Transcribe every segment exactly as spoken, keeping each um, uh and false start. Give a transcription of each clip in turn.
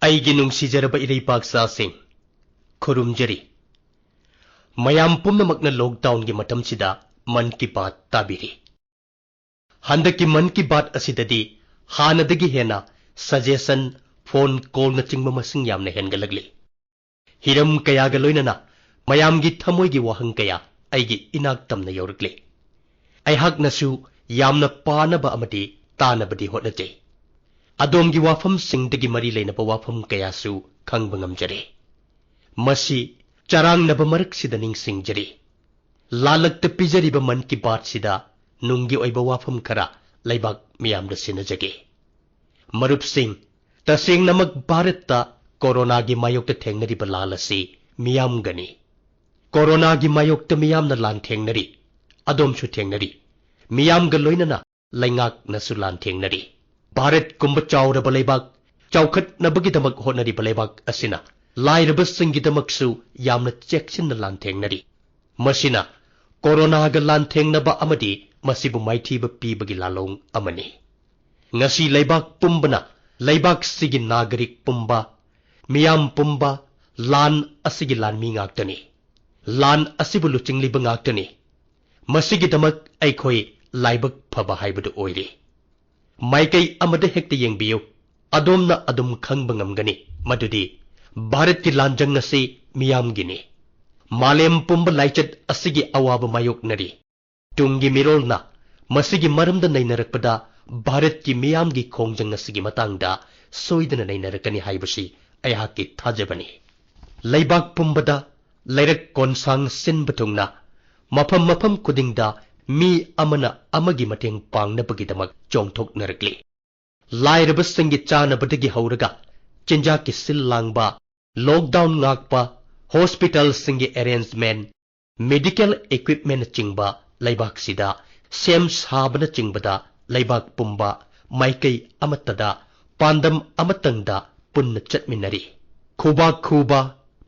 ꯑꯩꯒꯤ ꯅꯨꯡꯁꯤꯖꯔꯕ ꯏꯔꯩꯄꯥꯛꯆꯥꯁꯤꯡ, ꯈꯨꯔꯨꯝꯖꯔꯤ꯫ ꯃꯌꯥꯝ ꯄꯨꯝꯅꯃꯛꯅ ꯂꯣꯛꯗꯥꯎꯟꯒꯤ ꯃꯇꯝꯁꯤꯗ ꯃꯟ ꯀꯤ ꯕꯥꯠ ꯇꯥꯕꯤꯔꯤ꯫ ꯍꯟꯗꯛꯀꯤ ꯃꯟ ꯀꯤ ꯕꯥꯠ ꯑꯁꯤꯗꯗꯤ ꯍꯥꯟꯅꯗꯒꯤ ꯍꯦꯟꯅ ꯁꯖꯦꯁꯟ, ꯐꯣꯟ ꯀꯣꯜꯅꯆꯤꯡꯕ ꯃꯁꯤꯡ ꯌꯥꯝꯅ ꯍꯦꯟꯒꯠꯂꯛꯂꯤ꯫ ꯍꯤꯔꯝ ꯀꯌꯥꯒ ꯂꯣꯏꯅꯅ ꯃꯌꯥꯝꯒꯤ ꯊꯃꯣꯏꯒꯤ ꯋꯥꯍꯪ ꯀꯌꯥ ꯑꯩꯒꯤ ꯏꯅꯥꯛ ꯇꯝꯅ ꯌꯧꯔꯛꯂꯤ꯫ ꯑꯩꯍꯥꯛꯅꯁꯨ ꯌꯥꯝꯅ ꯄꯥꯅꯕ ꯑꯃꯗꯤ ꯇꯥꯅꯕꯗꯤ ꯍꯣꯠꯅꯖꯩ꯫ ꯑꯗꯣꯝꯒꯤ ꯋꯥꯐꯝꯁꯤꯡꯗꯒꯤ ꯃꯔꯤ ꯂꯩꯅꯕ ꯋꯥꯐꯝ ꯀꯌꯥꯁꯨ ꯈꯪꯕ ꯉꯝꯖꯔꯦ꯫ ꯃꯁꯤ ꯆꯔꯥꯡꯅꯕ ꯃꯔꯛꯁꯤꯗ ꯅꯤꯡꯁꯤꯡꯖꯔꯤ꯫ ꯂꯥꯂꯛꯇ ꯄꯤꯖꯔꯤꯕ ꯃꯟ ꯀꯤ ꯕꯥꯠꯁꯤꯗ ꯅꯨꯡꯒꯤ ꯑꯣꯏꯕ ꯋꯥꯐꯝ ꯈꯔ ꯂꯩꯕꯥꯛ ꯃꯤꯌꯥꯝꯗ ꯁꯤꯟꯅꯖꯒꯦ꯫ ꯃꯔꯨꯞꯁꯤꯡ, ꯇꯁꯦꯡꯅꯃꯛ ꯚꯥꯔꯠꯇ ꯀꯣꯔꯣꯅꯥꯒꯤ ꯃꯥꯌꯣꯛꯇ ꯊꯦꯡꯅꯔꯤꯕ ꯂꯥꯜ ꯑꯁꯤ ꯃꯤꯌꯥꯝꯒꯅꯤ꯫ ꯀꯣꯔꯣꯅꯥꯒꯤ ꯃꯥꯌꯣꯛꯇ ꯃꯤꯌꯥꯝꯅ ꯂꯥꯟ ꯊꯦꯡꯅꯔꯤ, ꯑꯗꯣꯝꯁꯨ ꯊꯦꯡꯅꯔꯤ꯫ ꯃꯤꯌꯥꯝꯒ ꯂꯣꯏꯅꯅ ꯂꯩꯉꯥꯛꯅꯁꯨ ꯂꯥꯟ ꯊꯦꯡꯅꯔꯤ꯫ ꯚꯥꯔꯠꯀꯨꯝꯕ ꯆꯥꯎꯔꯕ ꯂꯩꯕꯥꯛ ꯆꯥꯎꯈꯠꯅꯕꯒꯤꯗꯃꯛ ꯍꯣꯠꯅꯔꯤꯕ ꯂꯩꯕꯥꯛ ꯑꯁꯤꯅ ꯂꯥꯏꯔꯕꯁꯤꯡꯒꯤꯗꯃꯛꯁꯨ ꯌꯥꯝꯅ ꯆꯦꯛꯁꯤꯟꯅ ꯂꯥꯟꯊꯦꯡꯅꯔꯤ꯫ ꯃꯁꯤꯅ ꯀꯣꯔꯣꯅꯥꯒ ꯂꯥꯟꯊꯦꯡꯅꯕ ꯑꯃꯗꯤ ꯃꯁꯤꯕꯨ ꯃꯥꯏꯊꯤꯕ ꯄꯤꯕꯒꯤ ꯂꯥꯂꯣꯡ ꯑꯃꯅꯤ꯫ ꯉꯁꯤ ꯂꯩꯕꯥꯛ ꯄꯨꯝꯕꯅ, ꯂꯩꯕꯥꯛꯁꯤꯒꯤ ꯅꯥꯒꯔꯤꯛ ꯄꯨꯝꯕ, ꯃꯤꯌꯥꯝ ꯄꯨꯝꯕ ꯂꯥꯟ ꯑꯁꯤꯒꯤ ꯂꯥꯟꯃꯤ ꯉꯥꯛꯇꯅꯤ꯫ ꯂꯥꯟ ꯑꯁꯤꯕꯨ ꯂꯨꯆꯤꯡꯂꯤꯕ ꯉꯥꯛꯇꯅꯤ꯫ ꯃꯁꯤꯒꯤꯗꯃꯛ ꯑꯩꯈꯣꯏ ꯂꯥꯏꯕꯛ ꯐꯕ ꯍꯥꯏꯕꯗꯨ ꯑꯣꯏꯔꯤ꯫ ꯃꯥꯏꯀꯩ ꯑꯃꯗ ꯍꯦꯛꯇ ꯌꯦꯡꯕꯤꯌꯨ, ꯑꯗꯣꯝꯅ ꯑꯗꯨꯝ ꯈꯪꯕ ꯉꯝꯒꯅꯤ ꯃꯗꯨꯗꯤ ꯚꯥꯔꯠꯀꯤ ꯂꯥꯟꯖꯪ ꯑꯁꯤ ꯃꯤꯌꯥꯝꯒꯤꯅꯤ꯫ ꯃꯥꯂꯦꯝ ꯄꯨꯝꯕ ꯂꯥꯏꯆꯠ ꯑꯁꯤꯒꯤ ꯑꯋꯥꯕ ꯃꯥꯌꯣꯛꯅꯔꯤ꯫ ꯇꯨꯡꯒꯤ ꯃꯤꯔꯣꯜꯅ ꯃꯁꯤꯒꯤ ꯃꯔꯝꯗ ꯅꯩꯅꯔꯛꯄꯗ ꯚꯥꯔꯠꯀꯤ ꯃꯤꯌꯥꯝꯒꯤ ꯈꯣꯡꯖꯪ ꯑꯁꯤꯒꯤ ꯃꯇꯥꯡꯗ ꯁꯣꯏꯗꯅ ꯅꯩꯅꯔꯛꯀꯅꯤ ꯍꯥꯏꯕꯁꯤ ꯑꯩꯍꯥꯛꯀꯤ ꯊꯥꯖꯕꯅꯤ꯫ ꯂꯩꯕꯥꯛ ꯄꯨꯝꯕꯗ ꯂꯩꯔꯛ ꯀꯣꯟꯁꯥꯡ ꯁꯤꯟꯕ ꯊꯨꯡꯅ ꯃꯐꯝ ꯃꯐꯝ ꯈꯨꯗꯤꯡꯗ ꯃꯤ ꯑꯃꯅ ꯑꯃꯒꯤ ꯃꯇꯦꯡ ꯄꯥꯡꯅꯕꯒꯤꯗꯃꯛ ꯆꯣꯡꯊꯣꯛꯅꯔꯛꯂꯤ꯫ ꯂꯥꯏꯔꯕꯁꯤꯡꯒꯤ ꯆꯥꯅꯕꯗꯒꯤ ꯍꯧꯔꯒ ꯆꯤꯟꯖꯥꯛꯀꯤ ꯁꯤꯜ ꯂꯥꯡꯕ, ꯂꯣꯛꯗꯥꯎꯟ ꯉꯥꯛꯄ, ꯍꯣꯁꯄꯤꯇꯥꯜꯁꯤꯡꯒꯤ ꯑꯦꯔꯦꯟꯖꯃꯦꯟ, ꯃꯦꯗꯤꯀꯦꯜ ꯏꯀ꯭ꯋꯤꯞꯃꯦꯟꯅꯆꯤꯡꯕ ꯂꯩꯕꯥꯛꯁꯤꯗ ꯁꯦꯝ ꯁꯥꯕꯅꯆꯤꯡꯕꯗ ꯂꯩꯕꯥꯛ ꯄꯨꯝꯕ ꯃꯥꯏꯀꯩ ꯑꯃꯠꯇꯗ ꯄꯥꯟꯗꯝ ꯑꯃꯇꯪꯗ ꯄꯨꯟꯅ ꯆꯠꯃꯤꯟꯅꯔꯤ꯫ ꯈꯨꯕꯥꯛ ꯈꯨꯕ,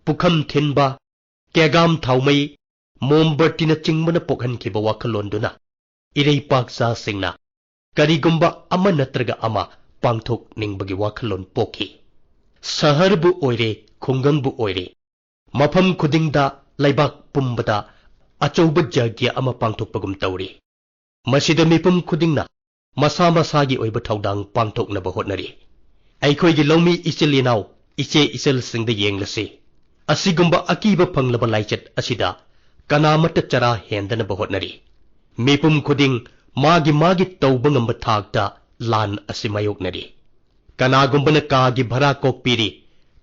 ꯄꯨꯈꯝ ꯊꯤꯟꯕ, ꯀꯦꯒꯥꯝ ꯊꯥꯎꯃꯩ, ꯃꯣꯝꯕꯔꯇꯤꯅꯆꯤꯡꯕꯅ ꯄꯣꯛꯍꯟꯈꯤꯕ ꯋꯥꯈꯜꯂꯣꯟꯗꯨꯅ ꯏꯔꯩꯄꯥꯛꯆꯥꯁꯤꯡꯅ ꯀꯔꯤꯒꯨꯝꯕ ꯑꯃ ꯅꯠꯇ꯭ꯔꯒ ꯑꯃ ꯄꯥꯡꯊꯣꯛꯅꯤꯡꯕꯒꯤ ꯋꯥꯈꯜꯂꯣꯟ ꯄꯣꯛꯈꯤ꯫ ꯁꯍꯔꯕꯨ ꯑꯣꯏꯔꯦ, ꯈꯨꯡꯒꯪꯕꯨ ꯑꯣꯏꯔꯦ, ꯃꯐꯝ ꯈꯨꯗꯤꯡꯗ, ꯂꯩꯕꯥꯛ ꯄꯨꯝꯕꯗ ꯑꯆꯧꯕ ꯖꯒ꯭ꯌ ꯑꯃ ꯄꯥꯡꯊꯣꯛꯄꯒꯨꯝ ꯇꯧꯔꯤ꯫ ꯃꯁꯤꯗ ꯃꯤꯄꯨꯝ ꯈꯨꯗꯤꯡꯅ ꯃꯁꯥ ꯃꯁꯥꯒꯤ ꯑꯣꯏꯕ ꯊꯧꯗꯥꯡ ꯄꯥꯡꯊꯣꯛꯅꯕ ꯍꯣꯠꯅꯔꯤ꯫ ꯑꯩꯈꯣꯏꯒꯤ ꯂꯧꯃꯤ ꯏꯆꯤꯜ ꯏꯅꯥꯎ, ꯏꯆꯦ ꯏꯆꯜꯁꯤꯡꯗ ꯌꯦꯡꯂꯁꯤ꯫ ꯑꯁꯤꯒꯨꯝꯕ ꯑꯀꯤꯕ ꯐꯪꯂꯕ ꯂꯥꯏꯆꯠ ꯑꯁꯤꯗ ꯀꯅꯥꯃꯠꯇ ꯆꯔꯥ ꯍꯦꯟꯗꯅꯕ ꯍꯣꯠꯅꯔꯤ꯫ ꯃꯤꯄꯨꯝ ꯈꯨꯗꯤꯡ ꯃꯥꯒꯤ ꯃꯥꯒꯤ ꯇꯧꯕ ꯉꯝꯕ ꯊꯥꯛꯇ ꯂꯥꯟ ꯑꯁꯤ ꯃꯥꯌꯣꯛꯅꯔꯤ꯫ ꯀꯅꯥꯒꯨꯝꯕꯅ ꯀꯥꯒꯤ ꯚꯔꯥ ꯀꯣꯛꯄꯤꯔꯤ,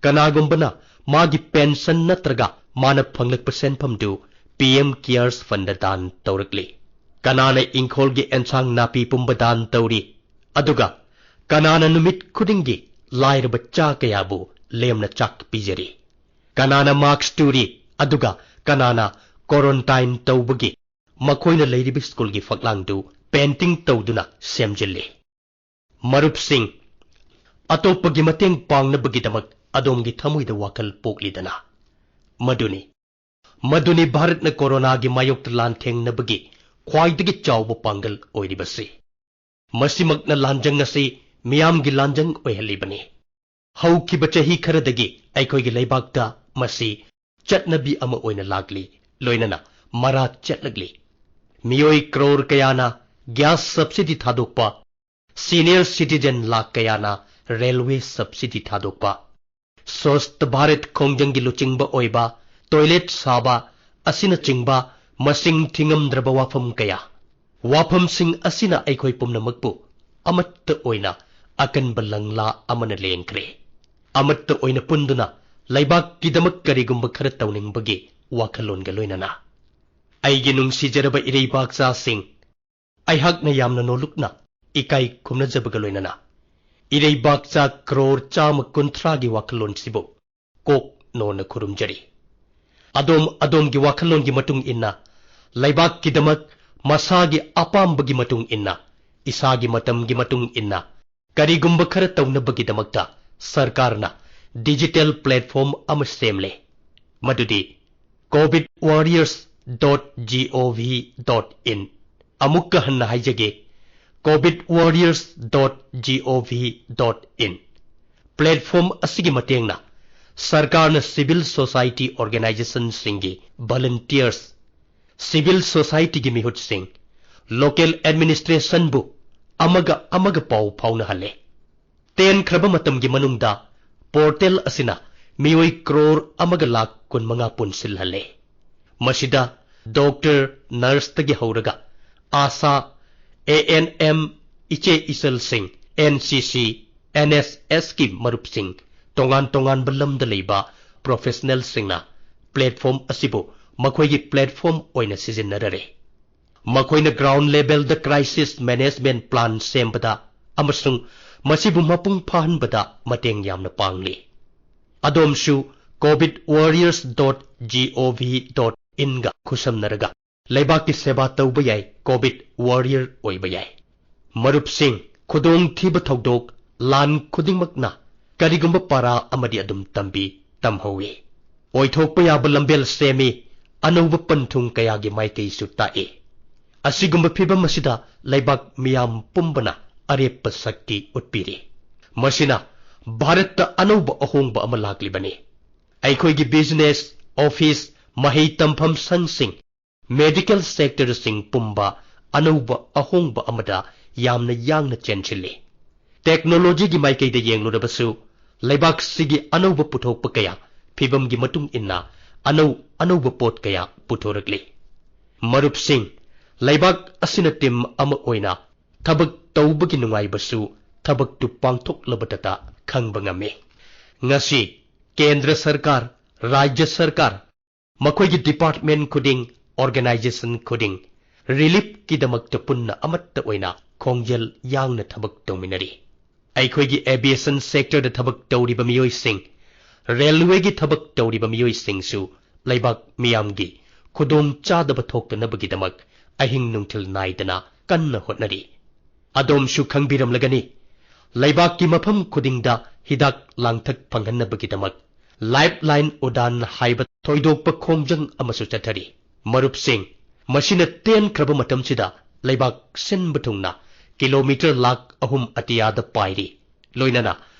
ꯀꯅꯥꯒꯨꯝꯕꯅ ꯃꯥꯒꯤ ꯄꯦꯟꯁꯟ ꯅꯠꯇ꯭ꯔꯒ ꯃꯥꯅ ꯐꯪꯂꯛꯄ ꯁꯦꯟꯐꯝꯗꯨ ꯄꯤ ꯑꯦꯝ ꯀꯤꯌꯔꯁ ꯐꯟꯗ ꯗꯥꯟ ꯇꯧꯔꯛꯂꯤ꯫ ꯀꯅꯥꯅ ꯏꯪꯈꯣꯜꯒꯤ ꯑꯦꯟꯁꯥꯡ ꯅꯥꯄꯤ ꯄꯨꯝꯕ ꯗꯥꯟ ꯇꯧꯔꯤ, ꯑꯗꯨꯒ ꯀꯅꯥꯅ ꯅꯨꯃꯤꯠ ꯈꯨꯗꯤꯡꯒꯤ ꯂꯥꯏꯔꯕ ꯆꯥ ꯀꯌꯥꯕꯨ ꯂꯦꯝꯅ ꯆꯥꯛ ꯄꯤꯖꯔꯤ? ꯀꯅꯥꯅ ꯃꯥꯛꯁ ꯇꯨꯔꯤ, ꯑꯗꯨꯒ ꯀꯅꯥꯅ ꯀ꯭ꯋꯥꯔꯟꯇꯥꯏꯟ ꯇꯧꯕꯒꯤ ꯃꯈꯣꯏꯅ ꯂꯩꯔꯤꯕ ꯁ꯭ꯀꯨꯜꯒꯤ ꯐꯛꯂꯥꯡꯗꯨ ꯄꯦꯟꯇꯤꯡ ꯇꯧꯗꯨꯅ ꯁꯦꯝꯖꯤꯜꯂꯤ? ꯃꯔꯨꯞꯁꯤꯡ, ꯑꯇꯣꯞꯄꯒꯤ ꯃꯇꯦꯡ ꯄꯥꯡꯅꯕꯒꯤꯗꯃꯛ ꯑꯗꯣꯝꯒꯤ ꯊꯃꯣꯏꯗ ꯋꯥꯈꯜ ꯄꯣꯛꯂꯤꯗꯅ? ꯃꯗꯨꯅꯤ, ꯃꯗꯨꯅꯤ ꯚꯥꯔꯠꯅ ꯀꯣꯔꯣꯅꯥꯒꯤ ꯃꯥꯌꯣꯛꯇ ꯂꯥꯟꯊꯦꯡꯅꯕꯒꯤ ꯈ꯭ꯋꯥꯏꯗꯒꯤ ꯆꯥꯎꯕ ꯄꯥꯡꯒꯜ ꯑꯣꯏꯔꯤꯕꯁꯤ꯫ ꯃꯁꯤꯃꯛꯅ ꯂꯥꯟꯖꯪ ꯑꯁꯤ ꯃꯤꯌꯥꯝꯒꯤ ꯂꯥꯟꯖꯪ ꯑꯣꯏꯍꯜꯂꯤꯕꯅꯤ꯫ ꯍꯧꯈꯤꯕ ꯆꯍꯤ ꯈꯔꯗꯒꯤ ꯑꯩꯈꯣꯏꯒꯤ ꯂꯩꯕꯥꯛꯇ ꯃꯁꯤ ꯆꯠꯅꯕꯤ ꯑꯃ ꯑꯣꯏꯅ ꯂꯥꯛꯂꯤ, ꯂꯣꯏꯅꯅ ꯃꯔꯥ ꯆꯠꯂꯛꯂꯤ꯫ ꯃꯤꯑꯣꯏ ꯀ꯭ꯔꯣꯔ ꯀꯌꯥꯅ ꯒ꯭ꯌꯥꯁ ꯁꯕꯁꯤꯗꯤ ꯊꯥꯗꯣꯛꯄ, ꯁꯤꯅꯤꯌꯔ ꯁꯤꯇꯤꯖꯦꯟ ꯂꯥꯈ ꯀꯌꯥꯅ ꯔꯦꯜꯋꯦ ꯁꯕꯁꯤꯗꯤ ꯊꯥꯗꯣꯛꯄ, ꯁ꯭ꯋꯁꯊ ꯚꯥꯔꯠ ꯈꯣꯡꯖꯪꯒꯤ ꯂꯨꯆꯤꯡꯕ ꯑꯣꯏꯕ, ꯇꯣꯏꯂꯦꯠ ꯁꯥꯕ ꯑꯁꯤꯅꯆꯤꯡꯕ ꯃꯁꯤꯡ ꯊꯤꯉꯝꯗ꯭ꯔꯕ ꯋꯥꯐꯝ ꯀꯌꯥ꯫ ꯋꯥꯐꯝꯁꯤꯡ ꯑꯁꯤꯅ ꯑꯩꯈꯣꯏ ꯄꯨꯝꯅꯃꯛꯄꯨ ꯑꯃꯠꯇ ꯑꯣꯏꯅ ꯑꯀꯟꯕ ꯂꯪꯂꯥ ꯑꯃꯅ ꯂꯦꯡꯈ꯭ꯔꯦ꯫ ꯑꯃꯠꯇ ꯑꯣꯏꯅ ꯄꯨꯟꯗꯨꯅ ꯂꯩꯕꯥꯛꯀꯤꯗꯃꯛ ꯀꯔꯤꯒꯨꯝꯕ ꯈꯔ ꯇꯧꯅꯤꯡꯕꯒꯤ ꯋꯥꯈꯜꯂꯣꯟꯒ ꯂꯣꯏꯅꯅ꯫ ꯑꯩꯒꯤ ꯅꯨꯡꯁꯤꯖꯔꯕ ꯏꯔꯩꯕꯥꯛꯆꯥꯁꯤꯡ, ꯑꯩꯍꯥꯛꯅ ꯌꯥꯝꯅ ꯅꯣꯂꯨꯛꯅ ꯏꯀꯥꯏ ꯈꯨꯝꯅꯖꯕꯒ ꯂꯣꯏꯅꯅ ꯏꯔꯩꯕꯥꯛꯆꯥ ꯀ꯭ꯔꯣꯔ ꯆꯥꯝꯃ ꯀꯨꯟꯊ꯭ꯔꯥꯒꯤ ꯋꯥꯈꯜꯂꯣꯟꯁꯤꯕꯨ ꯀꯣꯛ ꯅꯣꯟꯅ ꯈꯨꯔꯨꯝꯖꯔꯤ꯫ ꯑꯗꯣꯝ ꯑꯗꯣꯝꯒꯤ ꯋꯥꯈꯜꯂꯣꯟꯒꯤ ꯃꯇꯨꯡ ꯏꯟꯅ, ꯂꯩꯕꯥꯛꯀꯤꯗꯃꯛ ꯃꯁꯥꯒꯤ ꯑꯄꯥꯝꯕꯒꯤ ꯃꯇꯨꯡ ꯏꯟꯅ, ꯏꯁꯥꯒꯤ ꯃꯇꯝꯒꯤ ꯃꯇꯨꯡ ꯏꯟꯅ ꯀꯔꯤꯒꯨꯝꯕ ꯈꯔ ꯇꯧꯅꯕꯒꯤꯗꯃꯛꯇ ꯁꯔꯀꯥꯔꯅ ꯗꯤꯖꯤꯇꯦꯜ ꯄ꯭ꯂꯦꯠꯐꯣꯔꯝ ꯑꯃ ꯁꯦꯝꯂꯦ, ꯃꯗꯨꯗꯤ covid warriors dot G O V dot in. ꯑꯃꯨꯛꯀ ꯍꯟꯅ ꯍꯥꯏꯖꯒꯦ, covid warriors dot G O V dot in. Platform ꯑꯁꯤꯒꯤ ꯃꯇꯦꯡꯅ ꯁꯔꯀꯥꯔꯅ civil society organizationꯁꯤꯡꯒꯤ volunteers, civil societyꯒꯤ ꯃꯤꯍꯨꯠꯁꯤꯡ, local administrationꯕꯨ ꯑꯃꯒ ꯑꯃꯒ ꯄꯥꯎ ꯐꯥꯎꯅꯍꯜꯂꯦ꯫ ꯇꯦꯟꯈ꯭ꯔꯕ ꯃꯇꯝꯒꯤ ꯃꯅꯨꯡꯗ portal ꯑꯁꯤꯅ ꯃꯤꯑꯣꯏ ꯀ꯭ꯔꯣꯔ ꯑꯃꯒ ꯂꯥꯈ ꯀꯨꯟꯃꯉꯥ ꯄꯨꯟꯁꯤꯜꯍꯜꯂꯦ꯫ ꯃꯁꯤꯗ doctor, nurseꯇꯒꯤ ꯍꯧꯔꯒ ASHA, ANM, ꯏꯆꯦ ꯏꯆꯜꯁꯤꯡ, NCC, NSSꯀꯤ ꯃꯔꯨꯞꯁꯤꯡ, ꯇꯣꯉꯥꯟ ꯇꯣꯉꯥꯟꯕ ꯂꯝꯗ ꯂꯩꯕ professionalꯁꯤꯡꯅ platform ꯑꯁꯤꯕꯨ ꯃꯈꯣꯏꯒꯤ platform ꯑꯣꯏꯅ ꯁꯤꯖꯤꯟꯅꯔꯔꯦ꯫ ꯃꯈꯣꯏꯅ ground levelꯗ crisis management plan ꯁꯦꯝꯕꯗ ꯑꯃꯁꯨꯡ ꯃꯁꯤꯕꯨ ꯃꯄꯨꯡ ꯐꯥꯍꯟꯕꯗ ꯃꯇꯦꯡ ꯌꯥꯝꯅ ꯄꯥꯡꯂꯤ꯫ ꯑꯗꯣꯝꯁꯨ covidwarriors.gov.inꯒ ꯈꯨꯠꯁꯝꯅꯔꯒ ꯂꯩꯕꯥꯛꯀꯤ ꯁꯦꯕꯥ ꯇꯧꯕ ꯌꯥꯏ, COVID warrior ꯑꯣꯏꯕ ꯌꯥꯏ꯫ ꯃꯔꯨꯞꯁꯤꯡ, ꯈꯨꯗꯣꯡꯊꯤꯕ ꯊꯧꯗꯣꯛ, ꯂꯥꯟ ꯈꯨꯗꯤꯡꯃꯛꯅ ꯀꯔꯤꯒꯨꯝꯕ ꯄꯥꯔꯥ ꯑꯃꯗꯤ ꯑꯗꯨꯝ ꯇꯝꯕꯤ, ꯇꯝꯍꯧꯏ꯫ ꯑꯣꯏꯊꯣꯛꯄ ꯌꯥꯕ ꯂꯝꯕꯦꯜ ꯁꯦꯝꯃꯤ, ꯑꯅꯧꯕ ꯄꯟꯊꯨꯡ ꯀꯌꯥꯒꯤ ꯃꯥꯏꯀꯩꯁꯨ ꯇꯥꯛꯏ꯫ ꯑꯁꯤꯒꯨꯝꯕ ꯐꯤꯚꯝ ꯑꯁꯤꯗ ꯂꯩꯕꯥꯛ ꯃꯤꯌꯥꯝ ꯄꯨꯝꯕꯅ ꯑꯔꯦꯞꯄ ꯁꯛꯇꯤ ꯎꯠꯄꯤꯔꯤ꯫ ꯃꯁꯤꯅ ꯚꯥꯔꯠꯇ ꯑꯅꯧꯕ ꯑꯍꯣꯡꯕ ꯑꯃ ꯂꯥꯛꯂꯤꯕꯅꯤ꯫ ꯑꯩꯈꯣꯏꯒꯤ business, office, ꯃꯍꯩ ꯇꯝꯐꯝ ꯁꯪꯁꯤꯡ, medical sectorꯁꯤꯡ ꯄꯨꯝꯕ ꯑꯅꯧꯕ ꯑꯍꯣꯡꯕ ꯑꯃꯗ ꯌꯥꯝꯅ ꯌꯥꯡꯅ ꯆꯦꯟꯁꯤꯜꯂꯤ꯫ Technologyꯒꯤ ꯃꯥꯏꯀꯩꯗ ꯌꯦꯡꯂꯨꯔꯕꯁꯨ, ꯂꯩꯕꯥꯛꯁꯤꯒꯤ ꯑꯅꯧꯕ ꯄꯨꯊꯣꯛꯄ ꯀꯌꯥ, ꯐꯤꯚꯝꯒꯤ ꯃꯇꯨꯡ ꯏꯟꯅ ꯑꯅꯧ ꯑꯅꯧꯕ ꯄꯣꯠ ꯀꯌꯥ ꯄꯨꯊꯣꯔꯛꯂꯤ꯫ ꯃꯔꯨꯞꯁꯤꯡ, ꯂꯩꯕꯥꯛ ꯑꯁꯤꯅ team ꯑꯃ ꯑꯣꯏꯅ ꯊꯕꯛ ꯇꯧꯕꯒꯤ ꯅꯨꯡꯉꯥꯏꯕꯁꯨ ꯊꯕꯛꯇꯨ ꯄꯥꯡꯊꯣꯛꯂꯕꯗꯇ ꯈꯪꯕ ꯉꯝꯃꯤ꯫ ꯉꯁꯤ ꯀꯦꯟꯗ꯭ꯔ ꯁꯔꯀꯥꯔ, ꯔꯥꯖ꯭ꯌ ꯁꯔꯀꯥꯔ, ꯃꯈꯣꯏꯒꯤ department ꯈꯨꯗꯤꯡ, organization ꯈꯨꯗꯤꯡ reliefꯀꯤꯗꯃꯛꯇ ꯄꯨꯟꯅ ꯑꯃꯠꯇ ꯑꯣꯏꯅ ꯈꯣꯡꯖꯦꯜ ꯌꯥꯡꯅ ꯊꯕꯛ ꯇꯧꯃꯤꯟꯅꯔꯤ꯫ ꯑꯩꯈꯣꯏꯒꯤ aviation sectorꯗ ꯊꯕꯛ ꯇꯧꯔꯤꯕ ꯃꯤꯑꯣꯏꯁꯤꯡ, railwayꯒꯤ ꯊꯕꯛ ꯇꯧꯔꯤꯕ ꯃꯤꯑꯣꯏꯁꯤꯡꯁꯨ ꯂꯩꯕꯥꯛ ꯃꯤꯌꯥꯝꯒꯤ ꯈꯨꯗꯣꯡ ꯆꯥꯗꯕ ꯊꯣꯛꯇꯅꯕꯒꯤꯗꯃꯛ ꯑꯍꯤꯡ ꯅꯨꯡꯊꯤꯜ ꯅꯥꯏꯗꯅ ꯀꯟꯅ ꯍꯣꯠꯅꯔꯤ꯫ ꯑꯗꯣꯝꯁꯨ ꯈꯪꯕꯤꯔꯝꯂꯒꯅꯤ, ꯂꯩꯕꯥꯛꯀꯤ ꯃꯐꯝ ꯈꯨꯗꯤꯡꯗ ꯍꯤꯗꯥꯛ ꯂꯥꯡꯊꯛ ꯐꯪꯍꯟꯅꯕꯒꯤꯗꯃꯛ Lifeline Udan ꯍꯥꯏꯕ ꯊꯣꯏꯗꯣꯛꯄ ꯈꯣꯡꯖꯪ ꯑꯃꯁꯨ ꯆꯠꯊꯔꯤ꯫ ꯃꯔꯨꯞꯁꯤꯡ, ꯃꯁꯤꯅ ꯇꯦꯟꯈ꯭ꯔꯕ ꯃꯇꯝꯁꯤꯗ ꯂꯩꯕꯥꯛ ꯁꯤꯟꯕ ꯊꯨꯡꯅ ꯀꯤꯂꯣꯃꯤꯇꯔ ꯂꯥꯈ ꯑꯍꯨꯝ ꯑꯇꯤꯌꯥꯗ ꯄꯥꯏꯔꯤ꯫ ꯂꯣꯏꯅꯅ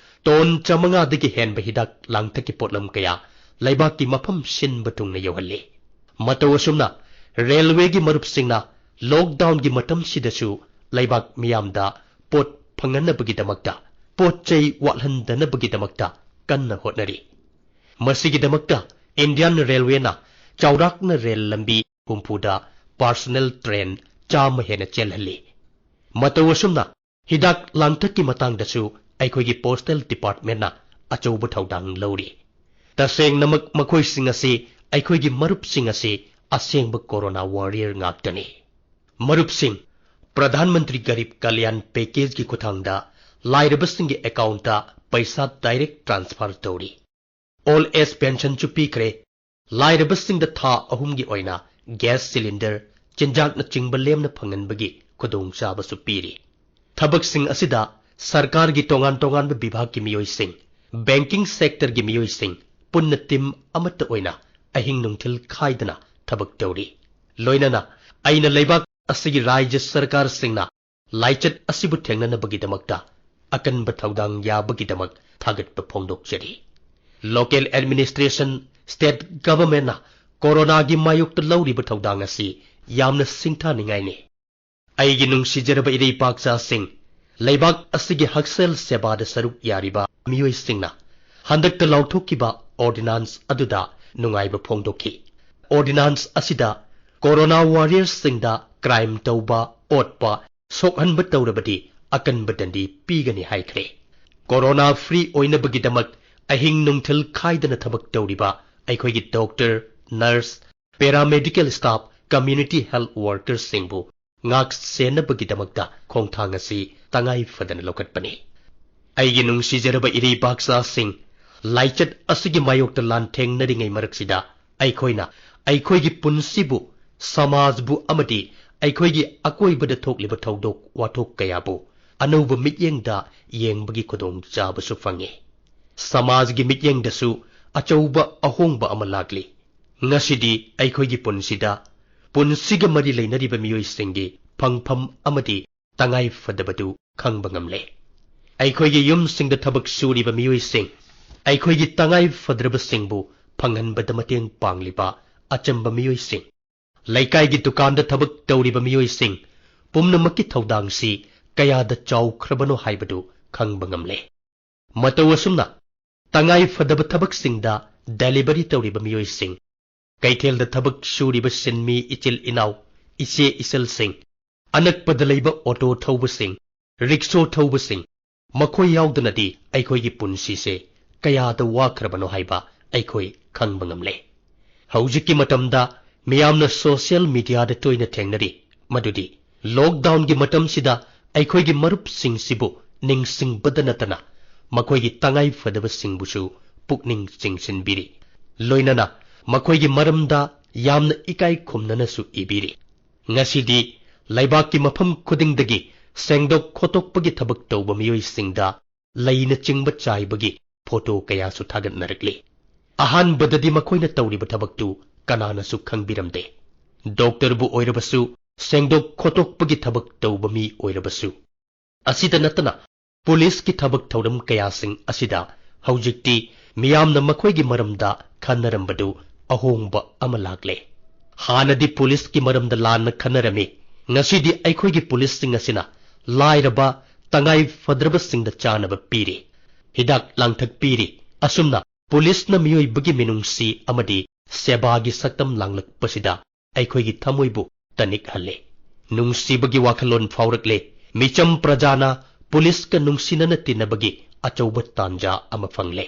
ꯇꯣꯟ ꯆꯥꯃꯉꯥꯗꯒꯤ ꯍꯦꯟꯕ ꯍꯤꯗꯥꯛ ꯂꯥꯡꯊꯛꯀꯤ ꯄꯣꯠꯂꯝ ꯀꯌꯥ ꯂꯩꯕꯥꯛꯀꯤ ꯃꯐꯝ ꯁꯤꯟꯕ ꯊꯨꯡꯅ ꯌꯧꯍꯜꯂꯤ꯫ ꯃꯇꯧ ꯑꯁꯨꯝꯅ ꯔꯦꯜꯋꯦꯒꯤ ꯃꯔꯨꯞꯁꯤꯡꯅ ꯂꯣꯛꯗꯥꯎꯟꯒꯤ ꯃꯇꯝꯁꯤꯗꯁꯨ ꯂꯩꯕꯥꯛ ꯃꯤꯌꯥꯝꯗ ꯄꯣꯠ ꯐꯪꯍꯟꯅꯕꯒꯤꯗꯃꯛꯇ, ꯄꯣꯠ ꯆꯩ ꯋꯥꯠꯍꯟꯗꯅꯕꯒꯤꯗꯃꯛꯇ ꯀꯟꯅ ꯍꯣꯠꯅꯔꯤ꯫ ꯃꯁꯤꯒꯤꯗꯃꯛꯇ ꯏꯟꯗꯤꯌꯥꯟ ꯔꯦꯜꯋꯦꯅ ꯆꯥꯎꯔꯥꯛꯅ ꯔꯦꯜ ꯂꯝꯕꯤ ꯍꯨꯝꯐꯨꯗ ꯄꯥꯔꯁꯣꯅꯦꯜ ꯇ꯭ꯔꯦꯟ ꯆꯥꯝꯃ ꯍꯦꯟꯅ ꯆꯦꯜꯍꯜꯂꯤ꯫ ꯃꯇꯧ ꯑꯁꯨꯝꯅ ꯍꯤꯗꯥꯛ ꯂꯥꯡꯊꯛꯀꯤ ꯃꯇꯥꯡꯗꯁꯨ ꯑꯩꯈꯣꯏꯒꯤ ꯄꯣꯁꯇꯦꯜ ꯗꯤꯄꯥꯔꯠꯃꯦꯟꯅ ꯑꯆꯧꯕ ꯊꯧꯗꯥꯡ ꯂꯧꯔꯤ꯫ ꯇꯁꯦꯡꯅꯃꯛ ꯃꯈꯣꯏꯁꯤꯡ ꯑꯁꯤ, ꯑꯩꯈꯣꯏꯒꯤ ꯃꯔꯨꯞꯁꯤꯡ ꯑꯁꯤ ꯑꯁꯦꯡꯕ ꯀꯣꯔꯣꯅꯥ ꯋꯥꯔꯤꯌꯔ ꯉꯥꯛꯇꯅꯤ꯫ ꯃꯔꯨꯞꯁꯤꯡ, ꯄ꯭ꯔꯙꯥꯟ ꯃꯟꯇ꯭ꯔꯤ ꯒꯔꯤꯕ ꯀꯂꯌꯥꯟ ꯄꯦꯀꯦꯖꯒꯤ ꯈꯨꯠꯊꯥꯡꯗ ꯂꯥꯏꯔꯕꯁꯤꯡꯒꯤ ꯑꯦꯀꯥꯎꯟꯇ ꯄꯩꯁꯥ ꯗꯥꯏꯔꯦꯛ ꯇ꯭ꯔꯥꯟꯁꯐꯔ ꯇꯧꯔꯤ꯫ ꯑꯣꯜ ꯑꯦꯖ ꯄꯦꯟꯁꯟꯁꯨ ꯄꯤꯈ꯭ꯔꯦ꯫ ꯂꯥꯏꯔꯕꯁꯤꯡꯗ ꯊꯥ ꯑꯍꯨꯝꯒꯤ ꯑꯣꯏꯅ ꯒ꯭ꯌꯥꯁ ꯁꯤꯂꯤꯟꯗꯔ, ꯆꯤꯟꯖꯥꯛꯅꯆꯤꯡꯕ ꯂꯦꯝꯅ ꯐꯪꯍꯟꯕꯒꯤ ꯈꯨꯗꯣꯡꯆꯥꯕꯁꯨ ꯄꯤꯔꯤ꯫ ꯊꯕꯛꯁꯤꯡ ꯑꯁꯤꯗ ꯁꯔꯀꯥꯔꯒꯤ ꯇꯣꯉꯥꯟ ꯇꯣꯉꯥꯟꯕ ꯕꯤꯚꯥꯒꯀꯤ ꯃꯤꯑꯣꯏꯁꯤꯡ, ꯕꯦꯡꯀꯤꯡ ꯁꯦꯛꯇꯔꯒꯤ ꯃꯤꯑꯣꯏꯁꯤꯡ ꯄꯨꯟꯅ ꯇꯤꯝ ꯑꯃꯠꯇ ꯑꯣꯏꯅ ꯑꯍꯤꯡ ꯅꯨꯡꯊꯤꯜ ꯈꯥꯏꯗꯅ ꯊꯕꯛ ꯇꯧꯔꯤ꯫ ꯂꯣꯏꯅꯅ ꯑꯩꯅ ꯂꯩꯕꯥꯛ ꯑꯁꯤꯒꯤ ꯔꯥꯖ꯭ꯌ ꯁꯔꯀꯥꯔꯁꯤꯡꯅ ꯂꯥꯏꯆꯠ ꯑꯁꯤꯕꯨ ꯊꯦꯡꯅꯅꯕꯒꯤꯗꯃꯛꯇ ꯑꯀꯟꯕ ꯊꯧꯗꯥꯡ ꯌꯥꯕꯒꯤꯗꯃꯛ ꯊꯥꯒꯠꯄ ꯐꯣꯡꯗꯣꯛꯆꯔꯤ꯫ ꯂꯣꯀꯦꯜ ꯑꯦꯗꯃꯤꯅꯤꯁꯇ꯭ꯔꯦꯁꯟ, ꯁ꯭ꯇꯦꯠ ꯒꯚꯔꯟꯃꯦꯟꯠꯅ ꯀꯣꯔꯣꯅꯥꯒꯤ ꯃꯥꯌꯣꯛꯇ ꯂꯧꯔꯤꯕ ꯊꯧꯗꯥꯡ ꯑꯁꯤ ꯌꯥꯝꯅ ꯁꯤꯡꯊꯥꯅꯤꯡꯉꯥꯏꯅꯤ꯫ ꯑꯩꯒꯤ ꯅꯨꯡꯁꯤꯖꯔꯕ ꯏꯔꯩꯄꯥꯛꯆꯥꯁꯤꯡ, ꯂꯩꯕꯥꯛ ꯑꯁꯤꯒꯤ ꯍꯛꯁꯦꯜ ꯁꯦꯕꯥꯗ ꯁꯔꯨꯛ ꯌꯥꯔꯤꯕ ꯃꯤꯑꯣꯏꯁꯤꯡꯅ ꯍꯟꯗꯛꯇ ꯂꯥꯎꯊꯣꯛꯈꯤꯕ ꯑꯣꯔꯗꯤꯅꯥꯟꯁ ꯑꯗꯨꯗ ꯅꯨꯡꯉꯥꯏꯕ ꯐꯣꯡꯗꯣꯛꯈꯤ꯫ ꯑꯣꯔꯗꯤꯅꯥꯟꯁ ꯑꯁꯤꯗ ꯀꯣꯔꯣꯅꯥ ꯋꯥꯔꯤꯌꯔꯁꯤꯡꯗ ꯀ꯭ꯔꯥꯏꯝ ꯇꯧꯕ, ꯑꯣꯠꯄ, ꯁꯣꯛꯍꯟꯕ ꯇꯧꯔꯕꯗꯤ ꯑꯀꯟꯕ ꯗꯟꯗꯤ ꯄꯤꯒꯅꯤ ꯍꯥꯏꯈ꯭ꯔꯦ꯫ ꯀꯣꯔꯣꯅꯥ ꯐ꯭ꯔꯤ ꯑꯣꯏꯅꯕꯒꯤꯗꯃꯛ ꯑꯍꯤꯡ ꯅꯨꯡꯊꯤꯜ ꯈꯥꯏꯗꯅ ꯊꯕꯛ ꯇꯧꯔꯤꯕ ꯑꯩꯈꯣꯏꯒꯤ doctor, nurse, paramedical staff, community health ꯋꯥꯔꯀꯔꯁꯤꯡꯕꯨ ꯉꯥꯛ ꯁꯦꯟꯅꯕꯒꯤꯗꯃꯛꯇ ꯈꯣꯡꯊꯥꯡ ꯑꯁꯤ ꯇꯉꯥꯏ ꯐꯗꯅ ꯂꯧꯈꯠꯄꯅꯤ꯫ ꯑꯩꯒꯤ ꯅꯨꯡꯁꯤꯖꯔꯕ ꯏꯔꯩꯄꯥꯛꯆꯥꯁꯤꯡ, ꯂꯥꯏꯆꯠ ꯑꯁꯤꯒꯤ ꯃꯥꯌꯣꯛꯇ ꯂꯥꯟꯊꯦꯡꯅꯔꯤꯉꯩ ꯃꯔꯛꯁꯤꯗ ꯑꯩꯈꯣꯏꯅ ꯑꯩꯈꯣꯏꯒꯤ ꯄꯨꯟꯁꯤꯕꯨ, ꯁꯃꯥꯖꯕꯨ ꯑꯃꯗꯤ ꯑꯩꯈꯣꯏꯒꯤ ꯑꯀꯣꯏꯕꯗ ꯊꯣꯛꯂꯤꯕ ꯊꯧꯗꯣꯛ ꯋꯥꯊꯣꯛ ꯀꯌꯥꯕꯨ ꯑꯅꯧꯕ ꯃꯤꯠꯌꯦꯡꯗ ꯌꯦꯡꯕꯒꯤ ꯈꯨꯗꯣꯡꯆꯥꯕꯁꯨ ꯐꯪꯉꯤ꯫ ꯁꯃꯥꯖꯒꯤ ꯃꯤꯠꯌꯦꯡꯗꯁꯨ ꯑꯆꯧꯕ ꯑꯍꯣꯡꯕ ꯑꯃ ꯂꯥꯛꯂꯤ꯫ ꯉꯁꯤꯗꯤ ꯑꯩꯈꯣꯏꯒꯤ ꯄꯨꯟꯁꯤꯗ ꯄꯨꯟꯁꯤꯒ ꯃꯔꯤ ꯂꯩꯅꯔꯤꯕ ꯃꯤꯑꯣꯏꯁꯤꯡꯒꯤ ꯐꯪꯐꯝ ꯑꯃꯗꯤ ꯇꯉꯥꯏ ꯐꯗꯕꯗꯨ ꯈꯪꯕ ꯉꯝꯂꯦ꯫ ꯑꯩꯈꯣꯏꯒꯤ ꯌꯨꯝꯁꯤꯡꯗ ꯊꯕꯛ ꯁꯨꯔꯤꯕ ꯃꯤꯑꯣꯏꯁꯤꯡ, ꯑꯩꯈꯣꯏꯒꯤ ꯇꯉꯥꯏ ꯐꯗ꯭ꯔꯕꯁꯤꯡꯕꯨ ꯐꯪꯍꯟꯕꯗ ꯃꯇꯦꯡ ꯄꯥꯡꯂꯤꯕ ꯑꯆꯝꯕ ꯃꯤꯑꯣꯏꯁꯤꯡ, ꯂꯩꯀꯥꯏꯒꯤ ꯗꯨꯀꯥꯟꯗ ꯊꯕꯛ ꯇꯧꯔꯤꯕ ꯃꯤꯑꯣꯏꯁꯤꯡ ꯄꯨꯝꯅꯃꯛꯀꯤ ꯊꯧꯗꯥꯡꯁꯤ ꯀꯌꯥꯗ ꯆꯥꯎꯈ꯭ꯔꯕꯅꯣ ꯍꯥꯏꯕꯗꯨ ꯈꯪꯕ ꯉꯝꯂꯦ꯫ ꯃꯇꯧ ꯑꯁꯨꯝꯅ ꯇꯉꯥꯏ ꯐꯗꯕ ꯊꯕꯛꯁꯤꯡꯗ ꯗꯦꯂꯤꯚꯔꯤ ꯇꯧꯔꯤꯕ ꯃꯤꯑꯣꯏꯁꯤꯡ, ꯀꯩꯊꯦꯜꯗ ꯊꯕꯛ ꯁꯨꯔꯤꯕ ꯁꯤꯟꯃꯤ ꯏꯆꯤꯜ ꯏꯅꯥꯎ, ꯏꯆꯦ ꯏꯆꯜꯁꯤꯡ, ꯑꯅꯛꯄꯗ ꯂꯩꯕ ꯑꯣꯇꯣ ꯊꯧꯕꯁꯤꯡ, ꯔꯤꯛꯁꯣ ꯊꯧꯕꯁꯤꯡ, ꯃꯈꯣꯏ ꯌꯥꯎꯗꯅꯗꯤ ꯑꯩꯈꯣꯏꯒꯤ ꯄꯨꯟꯁꯤꯁꯦ ꯀꯌꯥꯗ ꯋꯥꯈ꯭ꯔꯕꯅꯣ ꯍꯥꯏꯕ ꯑꯩꯈꯣꯏ ꯈꯪꯕ ꯉꯝꯂꯦ꯫ ꯍꯧꯖꯤꯛꯀꯤ ꯃꯇꯝꯗ ꯃꯤꯌꯥꯝꯅ ꯁꯣꯁꯤꯌꯦꯜ ꯃꯤꯗꯤꯌꯥꯗ ꯇꯣꯏꯅ ꯊꯦꯡꯅꯔꯤ ꯃꯗꯨꯗꯤ ꯂꯣꯛꯗꯥꯎꯟꯒꯤ ꯃꯇꯝꯁꯤꯗ ꯑꯩꯈꯣꯏꯒꯤ ꯃꯔꯨꯞꯁꯤꯡꯁꯤꯕꯨ ꯅꯤꯡꯁꯤꯡꯕꯗ ꯅꯠꯇꯅ ꯃꯈꯣꯏꯒꯤ ꯇꯉꯥꯏ ꯐꯗꯕꯁꯤꯡꯕꯨꯁꯨ ꯄꯨꯛꯅꯤꯡ ꯆꯤꯡꯁꯤꯟꯕꯤꯔꯤ꯫ ꯂꯣꯏꯅꯅ ꯃꯈꯣꯏꯒꯤ ꯃꯔꯝꯗ ꯌꯥꯝꯅ ꯏꯀꯥꯏ ꯈꯨꯝꯅꯅꯁꯨ ꯏꯕꯤꯔꯤ꯫ ꯉꯁꯤꯗꯤ ꯂꯩꯕꯥꯛꯀꯤ ꯃꯐꯝ ꯈꯨꯗꯤꯡꯗꯒꯤ ꯁꯦꯡꯗꯣꯛ ꯈꯣꯠꯇꯣꯛꯄꯒꯤ ꯊꯕꯛ ꯇꯧꯕ ꯃꯤꯑꯣꯏꯁꯤꯡꯗ ꯂꯩꯅꯆꯤꯡꯕ ꯆꯥꯏꯕꯒꯤ ꯐꯣꯇꯣ ꯀꯌꯥꯁꯨ ꯊꯥꯒꯠꯅꯔꯛꯂꯤ꯫ ꯑꯍꯥꯟꯕꯗꯗꯤ ꯃꯈꯣꯏꯅ ꯇꯧꯔꯤꯕ ꯊꯕꯛꯇꯨ ꯀꯅꯥꯅꯁꯨ ꯈꯪꯕꯤꯔꯝꯗꯦ꯫ ꯗꯣꯛꯇꯔꯕꯨ ꯑꯣꯏꯔꯕꯁꯨ, ꯁꯦꯡꯗꯣꯛ ꯈꯣꯠꯇꯣꯛꯄꯒꯤ ꯊꯕꯛ ꯇꯧꯕ ꯃꯤ ꯑꯣꯏꯔꯕꯁꯨ, ꯑꯁꯤꯗ ꯅꯠꯇꯅ ꯄꯨꯂꯤꯁꯀꯤ ꯊꯕꯛ ꯊꯧꯔꯝ ꯀꯌꯥꯁꯤꯡ ꯑꯁꯤꯗ ꯍꯧꯖꯤꯛꯇꯤ ꯃꯤꯌꯥꯝꯅ ꯃꯈꯣꯏꯒꯤ ꯃꯔꯝꯗ ꯈꯟꯅꯔꯝꯕꯗꯨ ꯑꯍꯣꯡꯕ ꯑꯃ ꯂꯥꯛꯂꯦ꯫ ꯍꯥꯟꯅꯗꯤ ꯄꯨꯂꯤꯁꯀꯤ ꯃꯔꯝꯗ ꯂꯥꯟꯅ ꯈꯟꯅꯔꯝꯃꯤ꯫ ꯉꯁꯤꯗꯤ ꯑꯩꯈꯣꯏꯒꯤ ꯄꯨꯂꯤꯁꯁꯤꯡ ꯑꯁꯤꯅ ꯂꯥꯏꯔꯕ, ꯇꯉꯥꯏ ꯐꯗ꯭ꯔꯕꯁꯤꯡꯗ ꯆꯥꯅꯕ ꯄꯤꯔꯤ, ꯍꯤꯗꯥꯛ ꯂꯥꯡꯊꯛ ꯄꯤꯔꯤ꯫ ꯑꯁꯨꯝꯅ ꯄꯨꯂꯤꯁꯅ ꯃꯤꯑꯣꯏꯕꯒꯤ ꯃꯤꯅꯨꯡꯁꯤ ꯑꯃꯗꯤ ꯁꯦꯕꯥꯒꯤ ꯁꯛꯇꯝ ꯂꯥꯡꯂꯛꯄꯁꯤꯗ ꯑꯩꯈꯣꯏꯒꯤ ꯊꯃꯣꯏꯕꯨ ꯇꯅꯤꯛꯍꯜꯂꯦ꯫ ꯅꯨꯡꯁꯤꯕꯒꯤ ꯋꯥꯈꯜꯂꯣꯟ ꯐꯥꯎꯔꯛꯂꯦ꯫ ꯃꯤꯆꯝ ꯄ꯭ꯔꯖꯥꯅ ꯄꯨꯂꯤꯁꯀ ꯅꯨꯡꯁꯤꯅꯅ ꯇꯤꯟꯅꯕꯒꯤ ꯑꯆꯧꯕ ꯇꯥꯟꯖꯥ ꯑꯃ ꯐꯪꯂꯦ꯫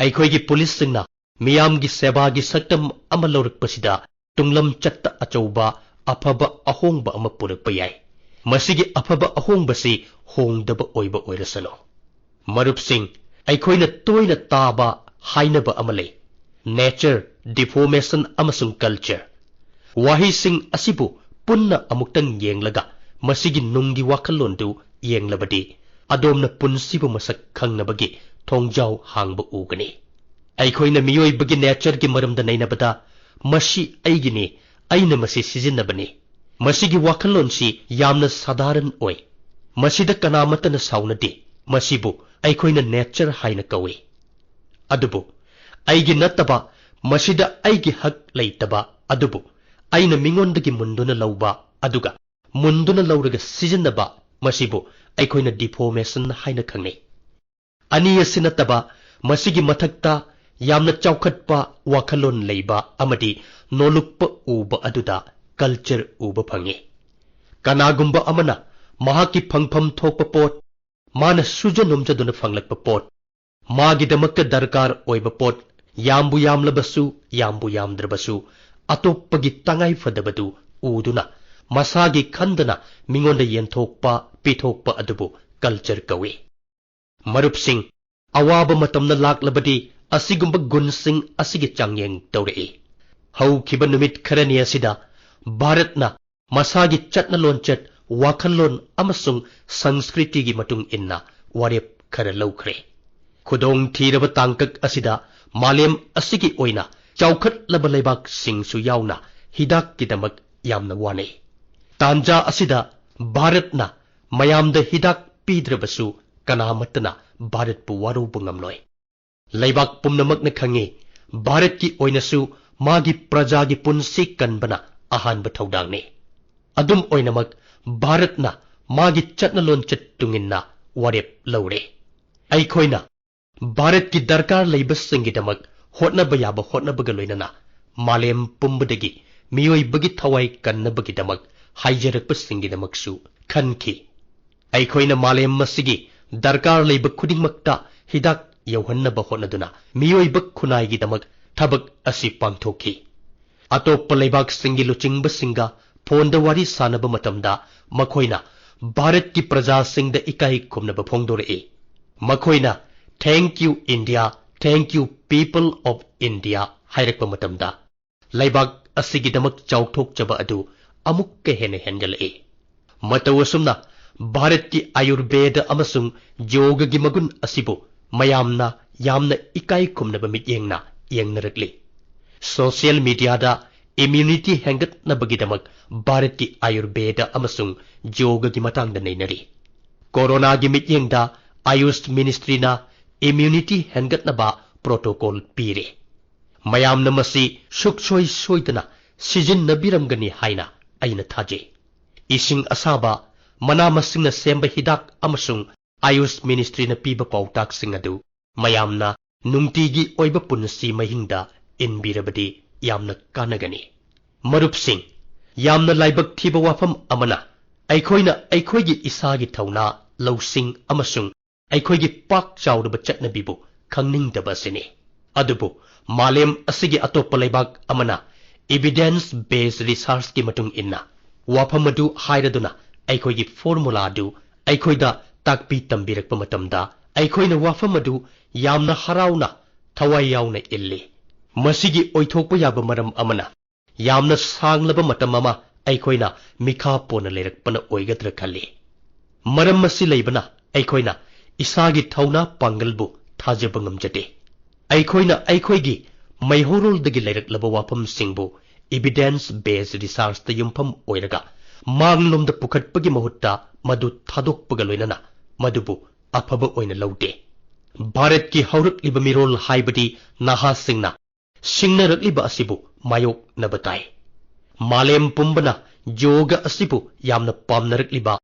ꯑꯩꯈꯣꯏꯒꯤ ꯄꯨꯂꯤꯁꯁꯤꯡꯅ ꯃꯤꯌꯥꯝꯒꯤ ꯁꯦꯕꯥꯒꯤ ꯁꯛꯇꯝ ꯑꯃ ꯂꯧꯔꯛꯄꯁꯤꯗ ꯇꯨꯡꯂꯝꯆꯠꯇ ꯑꯆꯧꯕ ꯑꯐꯕ ꯑꯍꯣꯡꯕ ꯑꯃ ꯄꯨꯔꯛꯄ ꯌꯥꯏ꯫ ꯃꯁꯤꯒꯤ ꯑꯐꯕ ꯑꯍꯣꯡꯕꯁꯤ ꯍꯣꯡꯗꯕ ꯑꯣꯏꯕ ꯑꯣꯏꯔꯁꯅꯨ꯫ ꯃꯔꯨꯞꯁꯤꯡ, ꯑꯩꯈꯣꯏꯅ ꯇꯣꯏꯅ ꯇꯥꯕ ꯍꯥꯏꯅꯕ ꯑꯃ ꯂꯩ, ꯅꯦꯆꯔ, ꯗꯤꯐꯣꯔꯃꯦꯁꯟ ꯑꯃꯁꯨꯡ ꯀꯜꯆꯔ꯫ ꯋꯥꯍꯩꯁꯤꯡ ꯑꯁꯤꯕꯨ ꯄꯨꯟꯅ ꯑꯃꯨꯛꯇꯪ ꯌꯦꯡꯂꯒ ꯃꯁꯤꯒꯤ ꯅꯨꯡꯒꯤ ꯋꯥꯈꯜꯂꯣꯟꯗꯨ ꯌꯦꯡꯂꯕꯗꯤ ꯑꯗꯣꯝꯅ ꯄꯨꯟꯁꯤꯕꯨ ꯃꯁꯛ ꯈꯪꯅꯕꯒꯤ ꯊꯣꯡꯖꯥꯎ ꯍꯥꯡꯕ ꯎꯒꯅꯤ꯫ ꯑꯩꯈꯣꯏꯅ ꯃꯤꯑꯣꯏꯕꯒꯤ ꯅꯦꯆꯔꯒꯤ ꯃꯔꯝꯗ ꯅꯩꯅꯕꯗ, "ꯃꯁꯤ ꯑꯩꯒꯤꯅꯤ, ꯑꯩꯅ ꯃꯁꯤ ꯁꯤꯖꯤꯟꯅꯕꯅꯤ", ꯃꯁꯤꯒꯤ ꯋꯥꯈꯜꯂꯣꯟꯁꯤ ꯌꯥꯝꯅ ꯁꯥꯙꯥꯔꯟ ꯑꯣꯏ꯫ ꯃꯁꯤꯗ ꯀꯅꯥꯃꯠꯇꯅ ꯁꯥꯎꯅꯗꯦ꯫ ꯃꯁꯤꯕꯨ ꯑꯩꯈꯣꯏꯅ ꯅꯦꯆꯔ ꯍꯥꯏꯅ ꯀꯧꯏ꯫ ꯑꯗꯨꯕꯨ ꯑꯩꯒꯤ ꯅꯠꯇꯕ, ꯃꯁꯤꯗ ꯑꯩꯒꯤ ꯍꯛ ꯂꯩꯇꯕ, ꯑꯗꯨꯕꯨ ꯑꯩꯅ ꯃꯤꯉꯣꯟꯗꯒꯤ ꯃꯨꯟꯗꯨꯅ ꯂꯧꯕ, ꯑꯗꯨꯒ ꯃꯨꯟꯗꯨꯅ ꯂꯧꯔꯒ ꯁꯤꯖꯤꯟꯅꯕ, ꯃꯁꯤꯕꯨ ꯑꯩꯈꯣꯏꯅ ꯗꯤꯐꯣꯔꯃꯦꯁꯟ ꯍꯥꯏꯅ ꯈꯪꯅꯩ꯫ ꯑꯅꯤ ꯑꯁꯤ ꯅꯠꯇꯕ, ꯃꯁꯤꯒꯤ ꯃꯊꯛꯇ ꯌꯥꯝꯅ ꯆꯥꯎꯈꯠꯄ ꯋꯥꯈꯜꯂꯣꯟ ꯂꯩꯕ ꯑꯃꯗꯤ ꯅꯣꯂꯨꯛꯄ ꯎꯕ ꯑꯗꯨꯗ ꯀꯜꯆꯔ ꯎꯕ ꯐꯪꯏ꯫ ꯀꯅꯥꯒꯨꯝꯕ ꯑꯃꯅ ꯃꯍꯥꯛꯀꯤ ꯐꯪꯐꯝ ꯊꯣꯛꯄ ꯄꯣꯠ, ꯃꯥꯅ ꯁꯨꯖ ꯅꯣꯝꯖꯗꯨꯅ ꯐꯪꯂꯛꯄ ꯄꯣꯠ, ꯃꯥꯒꯤꯗꯃꯛꯇ ꯗꯔꯀꯥꯔ ꯑꯣꯏꯕ ꯄꯣꯠ, ꯌꯥꯝꯕꯨ ꯌꯥꯝꯂꯕꯁꯨ, ꯌꯥꯝꯕꯨ ꯌꯥꯝꯗ꯭ꯔꯕꯁꯨ, ꯑꯇꯣꯞꯄꯒꯤ ꯇꯉꯥꯏ ꯐꯗꯕꯗꯨ ꯎꯗꯨꯅ ꯃꯁꯥꯒꯤ ꯈꯟꯗꯅ ꯃꯤꯉꯣꯟꯗ ꯌꯦꯟꯊꯣꯛꯄ, ꯄꯤꯊꯣꯛꯄ ꯑꯗꯨꯕꯨ ꯀꯜꯆꯔ ꯀꯧꯏ꯫ ꯃꯔꯨꯞꯁꯤꯡ, ꯑꯋꯥꯕ ꯃꯇꯝꯅ ꯂꯥꯛꯂꯕꯗꯤ ꯑꯁꯤꯒꯨꯝꯕ ꯒꯨꯟꯁꯤꯡ ꯑꯁꯤꯒꯤ ꯆꯥꯡꯌꯦꯡ ꯇꯧꯔꯛꯏ꯫ ꯍꯧꯈꯤꯕ ꯅꯨꯃꯤꯠ ꯈꯔꯅꯤ ꯑꯁꯤꯗ ꯚꯥꯔꯠꯅ ꯃꯁꯥꯒꯤ ꯆꯠꯅ ꯂꯣꯟꯆꯠ, ꯋꯥꯈꯜꯂꯣꯟ ꯑꯃꯁꯨꯡ ꯁꯪꯁꯀ꯭ꯔꯤꯇꯤꯒꯤ ꯃꯇꯨꯡ ꯏꯟꯅ ꯋꯥꯔꯦꯞ ꯈꯔ ꯂꯧꯈ꯭ꯔꯦ꯫ ꯈꯨꯗꯣꯡ ꯊꯤꯔꯕ ꯇꯥꯡꯀꯛ ꯑꯁꯤꯗ ꯃꯥꯂꯦꯝ ꯑꯁꯤꯒꯤ ꯑꯣꯏꯅ ꯆꯥꯎꯈꯠꯂꯕ ꯂꯩꯕꯥꯛꯁꯤꯡꯁꯨ ꯌꯥꯎꯅ ꯍꯤꯗꯥꯛꯀꯤꯗꯃꯛ ꯌꯥꯝꯅ ꯋꯥꯅꯩ꯫ ꯇꯥꯟꯖꯥ ꯑꯁꯤꯗ ꯚꯥꯔꯠꯅ ꯃꯌꯥꯝꯗ ꯍꯤꯗꯥꯛ ꯄꯤꯗ꯭ꯔꯕꯁꯨ ꯀꯅꯥꯃꯠꯇꯅ ꯚꯥꯔꯠꯄꯨ ꯋꯥꯔꯧꯕ ꯉꯝꯂꯣꯏ꯫ ꯂꯩꯕꯥꯛ ꯄꯨꯝꯅꯃꯛꯅ ꯈꯪꯏ, ꯚꯥꯔꯠꯀꯤ ꯑꯣꯏꯅꯁꯨ ꯃꯥꯒꯤ ꯄ꯭ꯔꯖꯥꯒꯤ ꯄꯨꯟꯁꯤ ꯀꯟꯕꯅ ꯑꯍꯥꯟꯕ ꯊꯧꯗꯥꯡꯅꯤ꯫ ꯑꯗꯨꯝ ꯑꯣꯏꯅꯃꯛ, ꯚꯥꯔꯠꯅ ꯃꯥꯒꯤ ꯆꯠꯅ ꯂꯣꯟꯆꯠ ꯇꯨꯡꯏꯟꯅ ꯋꯥꯔꯦꯞ ꯂꯧꯔꯦ꯫ ꯑꯩꯈꯣꯏꯅ ꯚꯥꯔꯠꯀꯤ ꯗꯔꯀꯥꯔ ꯂꯩꯕꯁꯤꯡꯒꯤꯗꯃꯛ ꯍꯣꯠꯅꯕ ꯌꯥꯕ ꯍꯣꯠꯅꯕꯒ ꯂꯣꯏꯅꯅ ꯃꯥꯂꯦꯝ ꯄꯨꯝꯕꯗꯒꯤ ꯃꯤꯑꯣꯏꯕꯒꯤ ꯊꯋꯥꯏ ꯀꯟꯅꯕꯒꯤꯗꯃꯛ ꯍꯥꯏꯖꯔꯛꯄꯁꯤꯡꯒꯤꯗꯃꯛꯁꯨ ꯈꯟꯈꯤ꯫ ꯑꯩꯈꯣꯏꯅ ꯃꯥꯂꯦꯝ ꯑꯁꯤꯒꯤ ꯗꯔꯀꯥꯔ ꯂꯩꯕ ꯈꯨꯗꯤꯡꯃꯛꯇ ꯍꯤꯗꯥꯛ ꯌꯧꯍꯟꯅꯕ ꯍꯣꯠꯅꯗꯨꯅ ꯃꯤꯑꯣꯏꯕ ꯈꯨꯟꯅꯥꯏꯒꯤꯗꯃꯛ ꯊꯕꯛ ꯑꯁꯤ ꯄꯥꯡꯊꯣꯛꯈꯤ꯫ ꯑꯇꯣꯞꯄ ꯂꯩꯕꯥꯛꯁꯤꯡꯒꯤ ꯂꯨꯆꯤꯡꯕꯁꯤꯡꯒ ꯐꯣꯟꯗ ꯋꯥꯔꯤ ꯁꯥꯅꯕ ꯃꯇꯝꯗ ꯃꯈꯣꯏꯅ ꯚꯥꯔꯠꯀꯤ ꯄ꯭ꯔꯖꯥꯁꯤꯡꯗ ꯏꯀꯥꯏ ꯈꯨꯝꯅꯕ ꯐꯣꯡꯗꯣꯔꯛꯏ꯫ ꯃꯈꯣꯏꯅ "Thank you, India, thank you, people of India" ꯍꯥꯏꯔꯛꯄ ꯃꯇꯝꯗ, ꯂꯩꯕꯥꯛ ꯑꯁꯤꯒꯤꯗꯃꯛ ꯆꯥꯎꯊꯣꯛꯆꯕ ꯑꯗꯨ ꯑꯃꯨꯛꯀ ꯍꯦꯟꯅ ꯍꯦꯟꯒꯠꯂꯛꯏ꯫ ꯃꯇꯧ ꯑꯁꯨꯝꯅ ꯚꯥꯔꯠꯀꯤ ꯑꯥꯌꯨꯔꯕꯦꯗ ꯑꯃꯁꯨꯡ ꯌꯣꯒꯒꯤ ꯃꯒꯨꯟ ꯑꯁꯤꯕꯨ ꯃꯌꯥꯝꯅ ꯌꯥꯝꯅ ꯏꯀꯥꯏ ꯈꯨꯝꯅꯕ ꯃꯤꯠꯌꯦꯡꯅ ꯌꯦꯡꯅꯔꯛꯂꯤ꯫ ꯁꯣꯁꯤꯌꯦꯜ ꯃꯤꯗꯤꯌꯥꯗ ꯏꯝꯌꯨꯅꯤꯇꯤ ꯍꯦꯟꯒꯠꯅꯕꯒꯤꯗꯃꯛ ꯚꯥꯔꯠꯀꯤ ꯑꯥꯌꯨꯔꯕꯦꯗ ꯑꯃꯁꯨꯡ ꯌꯣꯒꯒꯤ ꯃꯇꯥꯡꯗ ꯅꯩꯅꯔꯤ꯫ ꯀꯣꯔꯣꯅꯥꯒꯤ ꯃꯤꯠꯌꯦꯡꯗ ꯑꯥꯌꯨꯁ ꯃꯤꯅꯤꯁꯇ꯭ꯔꯤꯅ ꯏꯝꯌꯨꯅꯤꯇꯤ ꯍꯦꯟꯒꯠꯅꯕ ꯄ꯭ꯔꯣꯇꯣꯀꯣꯜ ꯄꯤꯔꯤ꯫ ꯃꯌꯥꯝꯅ ꯃꯁꯤ ꯁꯨꯛꯁꯣꯏ ꯁꯣꯏꯗꯅ ꯁꯤꯖꯤꯟꯅꯕꯤꯔꯝꯒꯅꯤ ꯍꯥꯏꯅ ꯑꯩꯅ ꯊꯥꯖꯩ꯫ ꯏꯁꯤꯡ ꯑꯁꯥꯕ, ꯃꯅꯥ ꯃꯁꯤꯡꯅ ꯁꯦꯝꯕ ꯍꯤꯗꯥꯛ ꯑꯃꯁꯨꯡ ꯑꯥꯌꯨꯁ ꯃꯤꯅꯤꯁꯇ꯭ꯔꯤꯅ ꯄꯤꯕ ꯄꯥꯎꯇꯥꯛꯁꯤꯡ ꯑꯗꯨ ꯃꯌꯥꯝꯅ ꯅꯨꯡꯇꯤꯒꯤ ꯑꯣꯏꯕ ꯄꯨꯟꯁꯤ ꯃꯍꯤꯡꯗ ꯏꯟꯕꯤꯔꯕꯗꯤ ꯌꯥꯝꯅ ꯀꯥꯟꯅꯒꯅꯤ꯫ ꯃꯔꯨꯞꯁꯤꯡ, ꯌꯥꯝꯅ ꯂꯥꯏꯕꯛ ꯊꯤꯕ ꯋꯥꯐꯝ ꯑꯃꯅ, ꯑꯩꯈꯣꯏꯅ ꯑꯩꯈꯣꯏꯒꯤ ꯏꯁꯥꯒꯤ ꯊꯧꯅꯥ, ꯂꯧꯁꯤꯡ ꯑꯃꯁꯨꯡ ꯑꯩꯈꯣꯏꯒꯤ ꯄꯥꯛ ꯆꯥꯎꯔꯕ ꯆꯠꯅꯕꯤꯕꯨ ꯈꯪꯅꯤꯡꯗꯕ ꯑꯁꯤꯅꯤ꯫ ꯑꯗꯨꯕꯨ ꯃꯥꯂꯦꯝ ꯑꯁꯤꯒꯤ ꯑꯇꯣꯞꯄ ꯂꯩꯕꯥꯛ ꯑꯃꯅ evidence based researchꯀꯤ ꯃꯇꯨꯡ ꯏꯟꯅ ꯋꯥꯐꯝ ꯑꯗꯨ ꯍꯥꯏꯔꯗꯨꯅ ꯑꯩꯈꯣꯏꯒꯤ ꯐꯣꯔꯃꯨꯂꯥ ꯑꯗꯨ ꯑꯩꯈꯣꯏꯗ ꯇꯥꯛꯄꯤ ꯇꯝꯕꯤꯔꯛꯄ ꯃꯇꯝꯗ ꯑꯩꯈꯣꯏꯅ ꯋꯥꯐꯝ ꯑꯗꯨ ꯌꯥꯝꯅ ꯍꯔꯥꯎꯅ, ꯊꯋꯥꯏ ꯌꯥꯎꯅ ꯏꯜꯂꯤ꯫ ꯃꯁꯤꯒꯤ ꯑꯣꯏꯊꯣꯛꯄ ꯌꯥꯕ ꯃꯔꯝ ꯑꯃꯅ ꯌꯥꯝꯅ ꯁꯥꯡꯂꯕ ꯃꯇꯝ ꯑꯃ ꯑꯩꯈꯣꯏꯅ ꯃꯤꯈꯥ ꯄꯣꯟꯅ ꯂꯩꯔꯛꯄꯅ ꯑꯣꯏꯒꯗ꯭ꯔꯥ ꯈꯜꯂꯤ꯫ ꯃꯔꯝ ꯑꯁꯤ ꯂꯩꯕꯅ ꯑꯩꯈꯣꯏꯅ ꯏꯁꯥꯒꯤ ꯊꯧꯅꯥ ꯄꯥꯡꯒꯜꯕꯨ ꯊꯥꯖꯕ ꯉꯝꯖꯗꯦ꯫ ꯑꯩꯈꯣꯏꯅ ꯑꯩꯈꯣꯏꯒꯤ ꯃꯩꯍꯧꯔꯣꯜꯗꯒꯤ ꯂꯩꯔꯛꯂꯕ ꯋꯥꯐꯝꯁꯤꯡꯕꯨ evidence based researchꯇ ꯌꯨꯝꯐꯝ ꯑꯣꯏꯔꯒ ꯃꯥꯡꯂꯣꯝꯗ ꯄꯨꯈꯠꯄꯒꯤ ꯃꯍꯨꯠꯇ ꯃꯗꯨ ꯊꯥꯗꯣꯛꯄꯒ ꯂꯣꯏꯅꯅ ꯃꯗꯨꯕꯨ ꯑꯐꯕ ꯑꯣꯏꯅ ꯂꯧꯗꯦ꯫ ꯚꯥꯔꯠꯀꯤ ꯍꯧꯔꯛꯂꯤꯕ ꯃꯤꯔꯣꯜ ꯍꯥꯏꯕꯗꯤ ꯅꯍꯥꯁꯤꯡꯅ ꯁꯤꯡꯅꯔꯛꯂꯤꯕ ꯑꯁꯤꯕꯨ ꯃꯥꯌꯣꯛꯅꯕ ꯇꯥꯏ꯫ ꯃꯥꯂꯦꯝ ꯄꯨꯝꯕꯅ ꯌꯣꯒ ꯑꯁꯤꯕꯨ ꯌꯥꯝꯅ ꯄꯥꯝꯅꯔꯛꯂꯤꯕ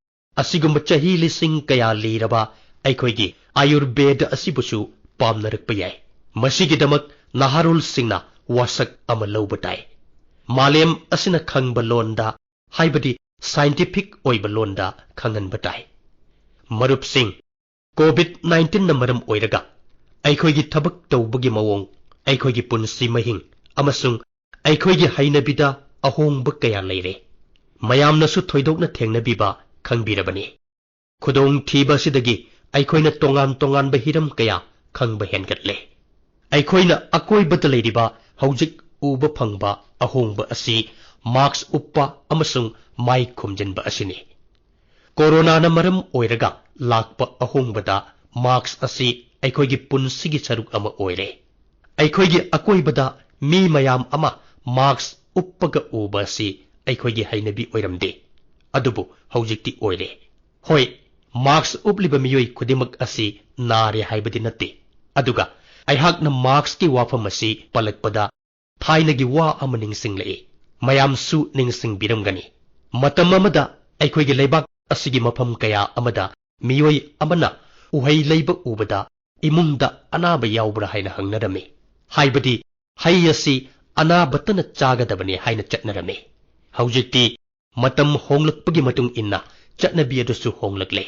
ꯑꯁꯤꯒꯨꯝꯕ ꯆꯍꯤ ꯂꯤꯁꯤꯡ ꯀꯌꯥ ꯂꯤꯔꯕ ꯑꯩꯈꯣꯏꯒꯤ ꯑꯥꯌꯨꯔꯕꯦꯗ ꯑꯁꯤꯕꯨꯁꯨ ꯄꯥꯝꯅꯔꯛꯄ ꯌꯥꯏ꯫ ꯃꯁꯤꯒꯤꯗꯃꯛ ꯅꯍꯥꯔꯣꯜꯁꯤꯡꯅ ꯋꯥꯁꯛ ꯑꯃ ꯂꯧꯕ ꯇꯥꯏ꯫ ꯃꯥꯂꯦꯝ ꯑꯁꯤꯅ ꯈꯪꯕ ꯂꯣꯟꯗ, ꯍꯥꯏꯕꯗꯤ scientific ꯑꯣꯏꯕ ꯂꯣꯟꯗ ꯈꯪꯍꯟꯕ ꯇꯥꯏ꯫ ꯃꯔꯨꯞꯁꯤꯡ, COVID nineteenꯅ ꯃꯔꯝ ꯑꯣꯏꯔꯒ ꯑꯩꯈꯣꯏꯒꯤ ꯊꯕꯛ ꯇꯧꯕꯒꯤ ꯃꯑꯣꯡ, ꯑꯩꯈꯣꯏꯒꯤ ꯄꯨꯟꯁꯤ ꯃꯍꯤꯡ ꯑꯃꯁꯨꯡ ꯑꯩꯈꯣꯏꯒꯤ ꯍꯩꯅꯕꯤꯗ ꯑꯍꯣꯡꯕ ꯀꯌꯥ ꯂꯩꯔꯦ꯫ ꯃꯌꯥꯝꯅꯁꯨ ꯊꯣꯏꯗꯣꯛꯅ ꯊꯦꯡꯅꯕꯤꯕ, ꯈꯪꯕꯤꯔꯕꯅꯤ꯫ ꯈꯨꯗꯣꯡꯊꯤꯕ ꯑꯁꯤꯗꯒꯤ ꯑꯩꯈꯣꯏꯅ ꯇꯣꯉꯥꯟ ꯇꯣꯉꯥꯟꯕ ꯍꯤꯔꯝ ꯀꯌꯥ ꯈꯪꯕ ꯍꯦꯟꯒꯠꯂꯦ꯫ ꯑꯩꯈꯣꯏꯅ ꯑꯀꯣꯏꯕꯗ ꯂꯩꯔꯤꯕ ꯍꯧꯖꯤꯛ ꯎꯕ ꯐꯪꯕ ꯑꯍꯣꯡꯕ ꯑꯁꯤ ꯃꯥꯁꯛ ꯎꯞꯄ ꯑꯃꯁꯨꯡ ꯃꯥꯏ ꯈꯨꯝꯖꯤꯟꯕ ꯑꯁꯤꯅꯤ꯫ ꯀꯣꯔꯣꯅꯥꯅ ꯃꯔꯝ ꯑꯣꯏꯔꯒ ꯂꯥꯛꯄ ꯑꯍꯣꯡꯕꯗ ꯃꯥꯁꯛ ꯑꯁꯤ ꯑꯩꯈꯣꯏꯒꯤ ꯄꯨꯟꯁꯤꯒꯤ ꯁꯔꯨꯛ ꯑꯃ ꯑꯣꯏꯔꯦ꯫ ꯑꯩꯈꯣꯏꯒꯤ ꯑꯀꯣꯏꯕꯗ ꯃꯤ ꯃꯌꯥꯝ ꯑꯃ ꯃꯥꯁꯛ ꯎꯞꯄꯒ ꯎꯕ ꯑꯁꯤ ꯑꯩꯈꯣꯏꯒꯤ ꯍꯩꯅꯕꯤ ꯑꯣꯏꯔꯝꯗꯦ, ꯑꯗꯨꯕꯨ ꯍꯧꯖꯤꯛꯇꯤ ꯑꯣꯏꯔꯦ꯫ ꯍꯣꯏ, ꯃꯥꯛꯁ ꯎꯞꯂꯤꯕ ꯃꯤꯑꯣꯏ ꯈꯨꯗꯤꯡꯃꯛ ꯑꯁꯤ ꯅꯥꯔꯦ ꯍꯥꯏꯕꯗꯤ ꯅꯠꯇꯦ꯫ ꯑꯗꯨꯒ ꯑꯩꯍꯥꯛꯅ ꯃꯥꯛꯁꯀꯤ ꯋꯥꯐꯝ ꯑꯁꯤ ꯄꯜꯂꯛꯄꯗ ꯊꯥꯏꯅꯒꯤ ꯋꯥ ꯑꯃ ꯅꯤꯡꯁꯤꯡꯂꯛꯏ꯫ ꯃꯌꯥꯝꯁꯨ ꯅꯤꯡꯁꯤꯡꯕꯤꯔꯝꯒꯅꯤ꯫ ꯃꯇꯝ ꯑꯃꯗ ꯑꯩꯈꯣꯏꯒꯤ ꯂꯩꯕꯥꯛ ꯑꯁꯤꯒꯤ ꯃꯐꯝ ꯀꯌꯥ ꯑꯃꯗ ꯃꯤꯑꯣꯏ ꯑꯃꯅ ꯎꯍꯩ ꯂꯩꯕ ꯎꯕꯗ ꯏꯃꯨꯡꯗ ꯑꯅꯥꯕ ꯌꯥꯎꯕ꯭ꯔꯥ ꯍꯥꯏꯅ ꯍꯪꯅꯔꯝꯃꯤ꯫ ꯍꯥꯏꯕꯗꯤ ꯍꯩ ꯑꯁꯤ ꯑꯅꯥꯕꯇꯅ ꯆꯥꯒꯗꯕꯅꯤ ꯍꯥꯏꯅ ꯆꯠꯅꯔꯝꯃꯤ꯫ ꯍꯧꯖꯤꯛꯇꯤ ꯃꯇꯝ ꯍꯣꯡꯂꯛꯄꯒꯤ ꯃꯇꯨꯡ ꯏꯟꯅ ꯆꯠꯅꯕꯤ ꯑꯗꯨꯁꯨ ꯍꯣꯡꯂꯛꯂꯦ꯫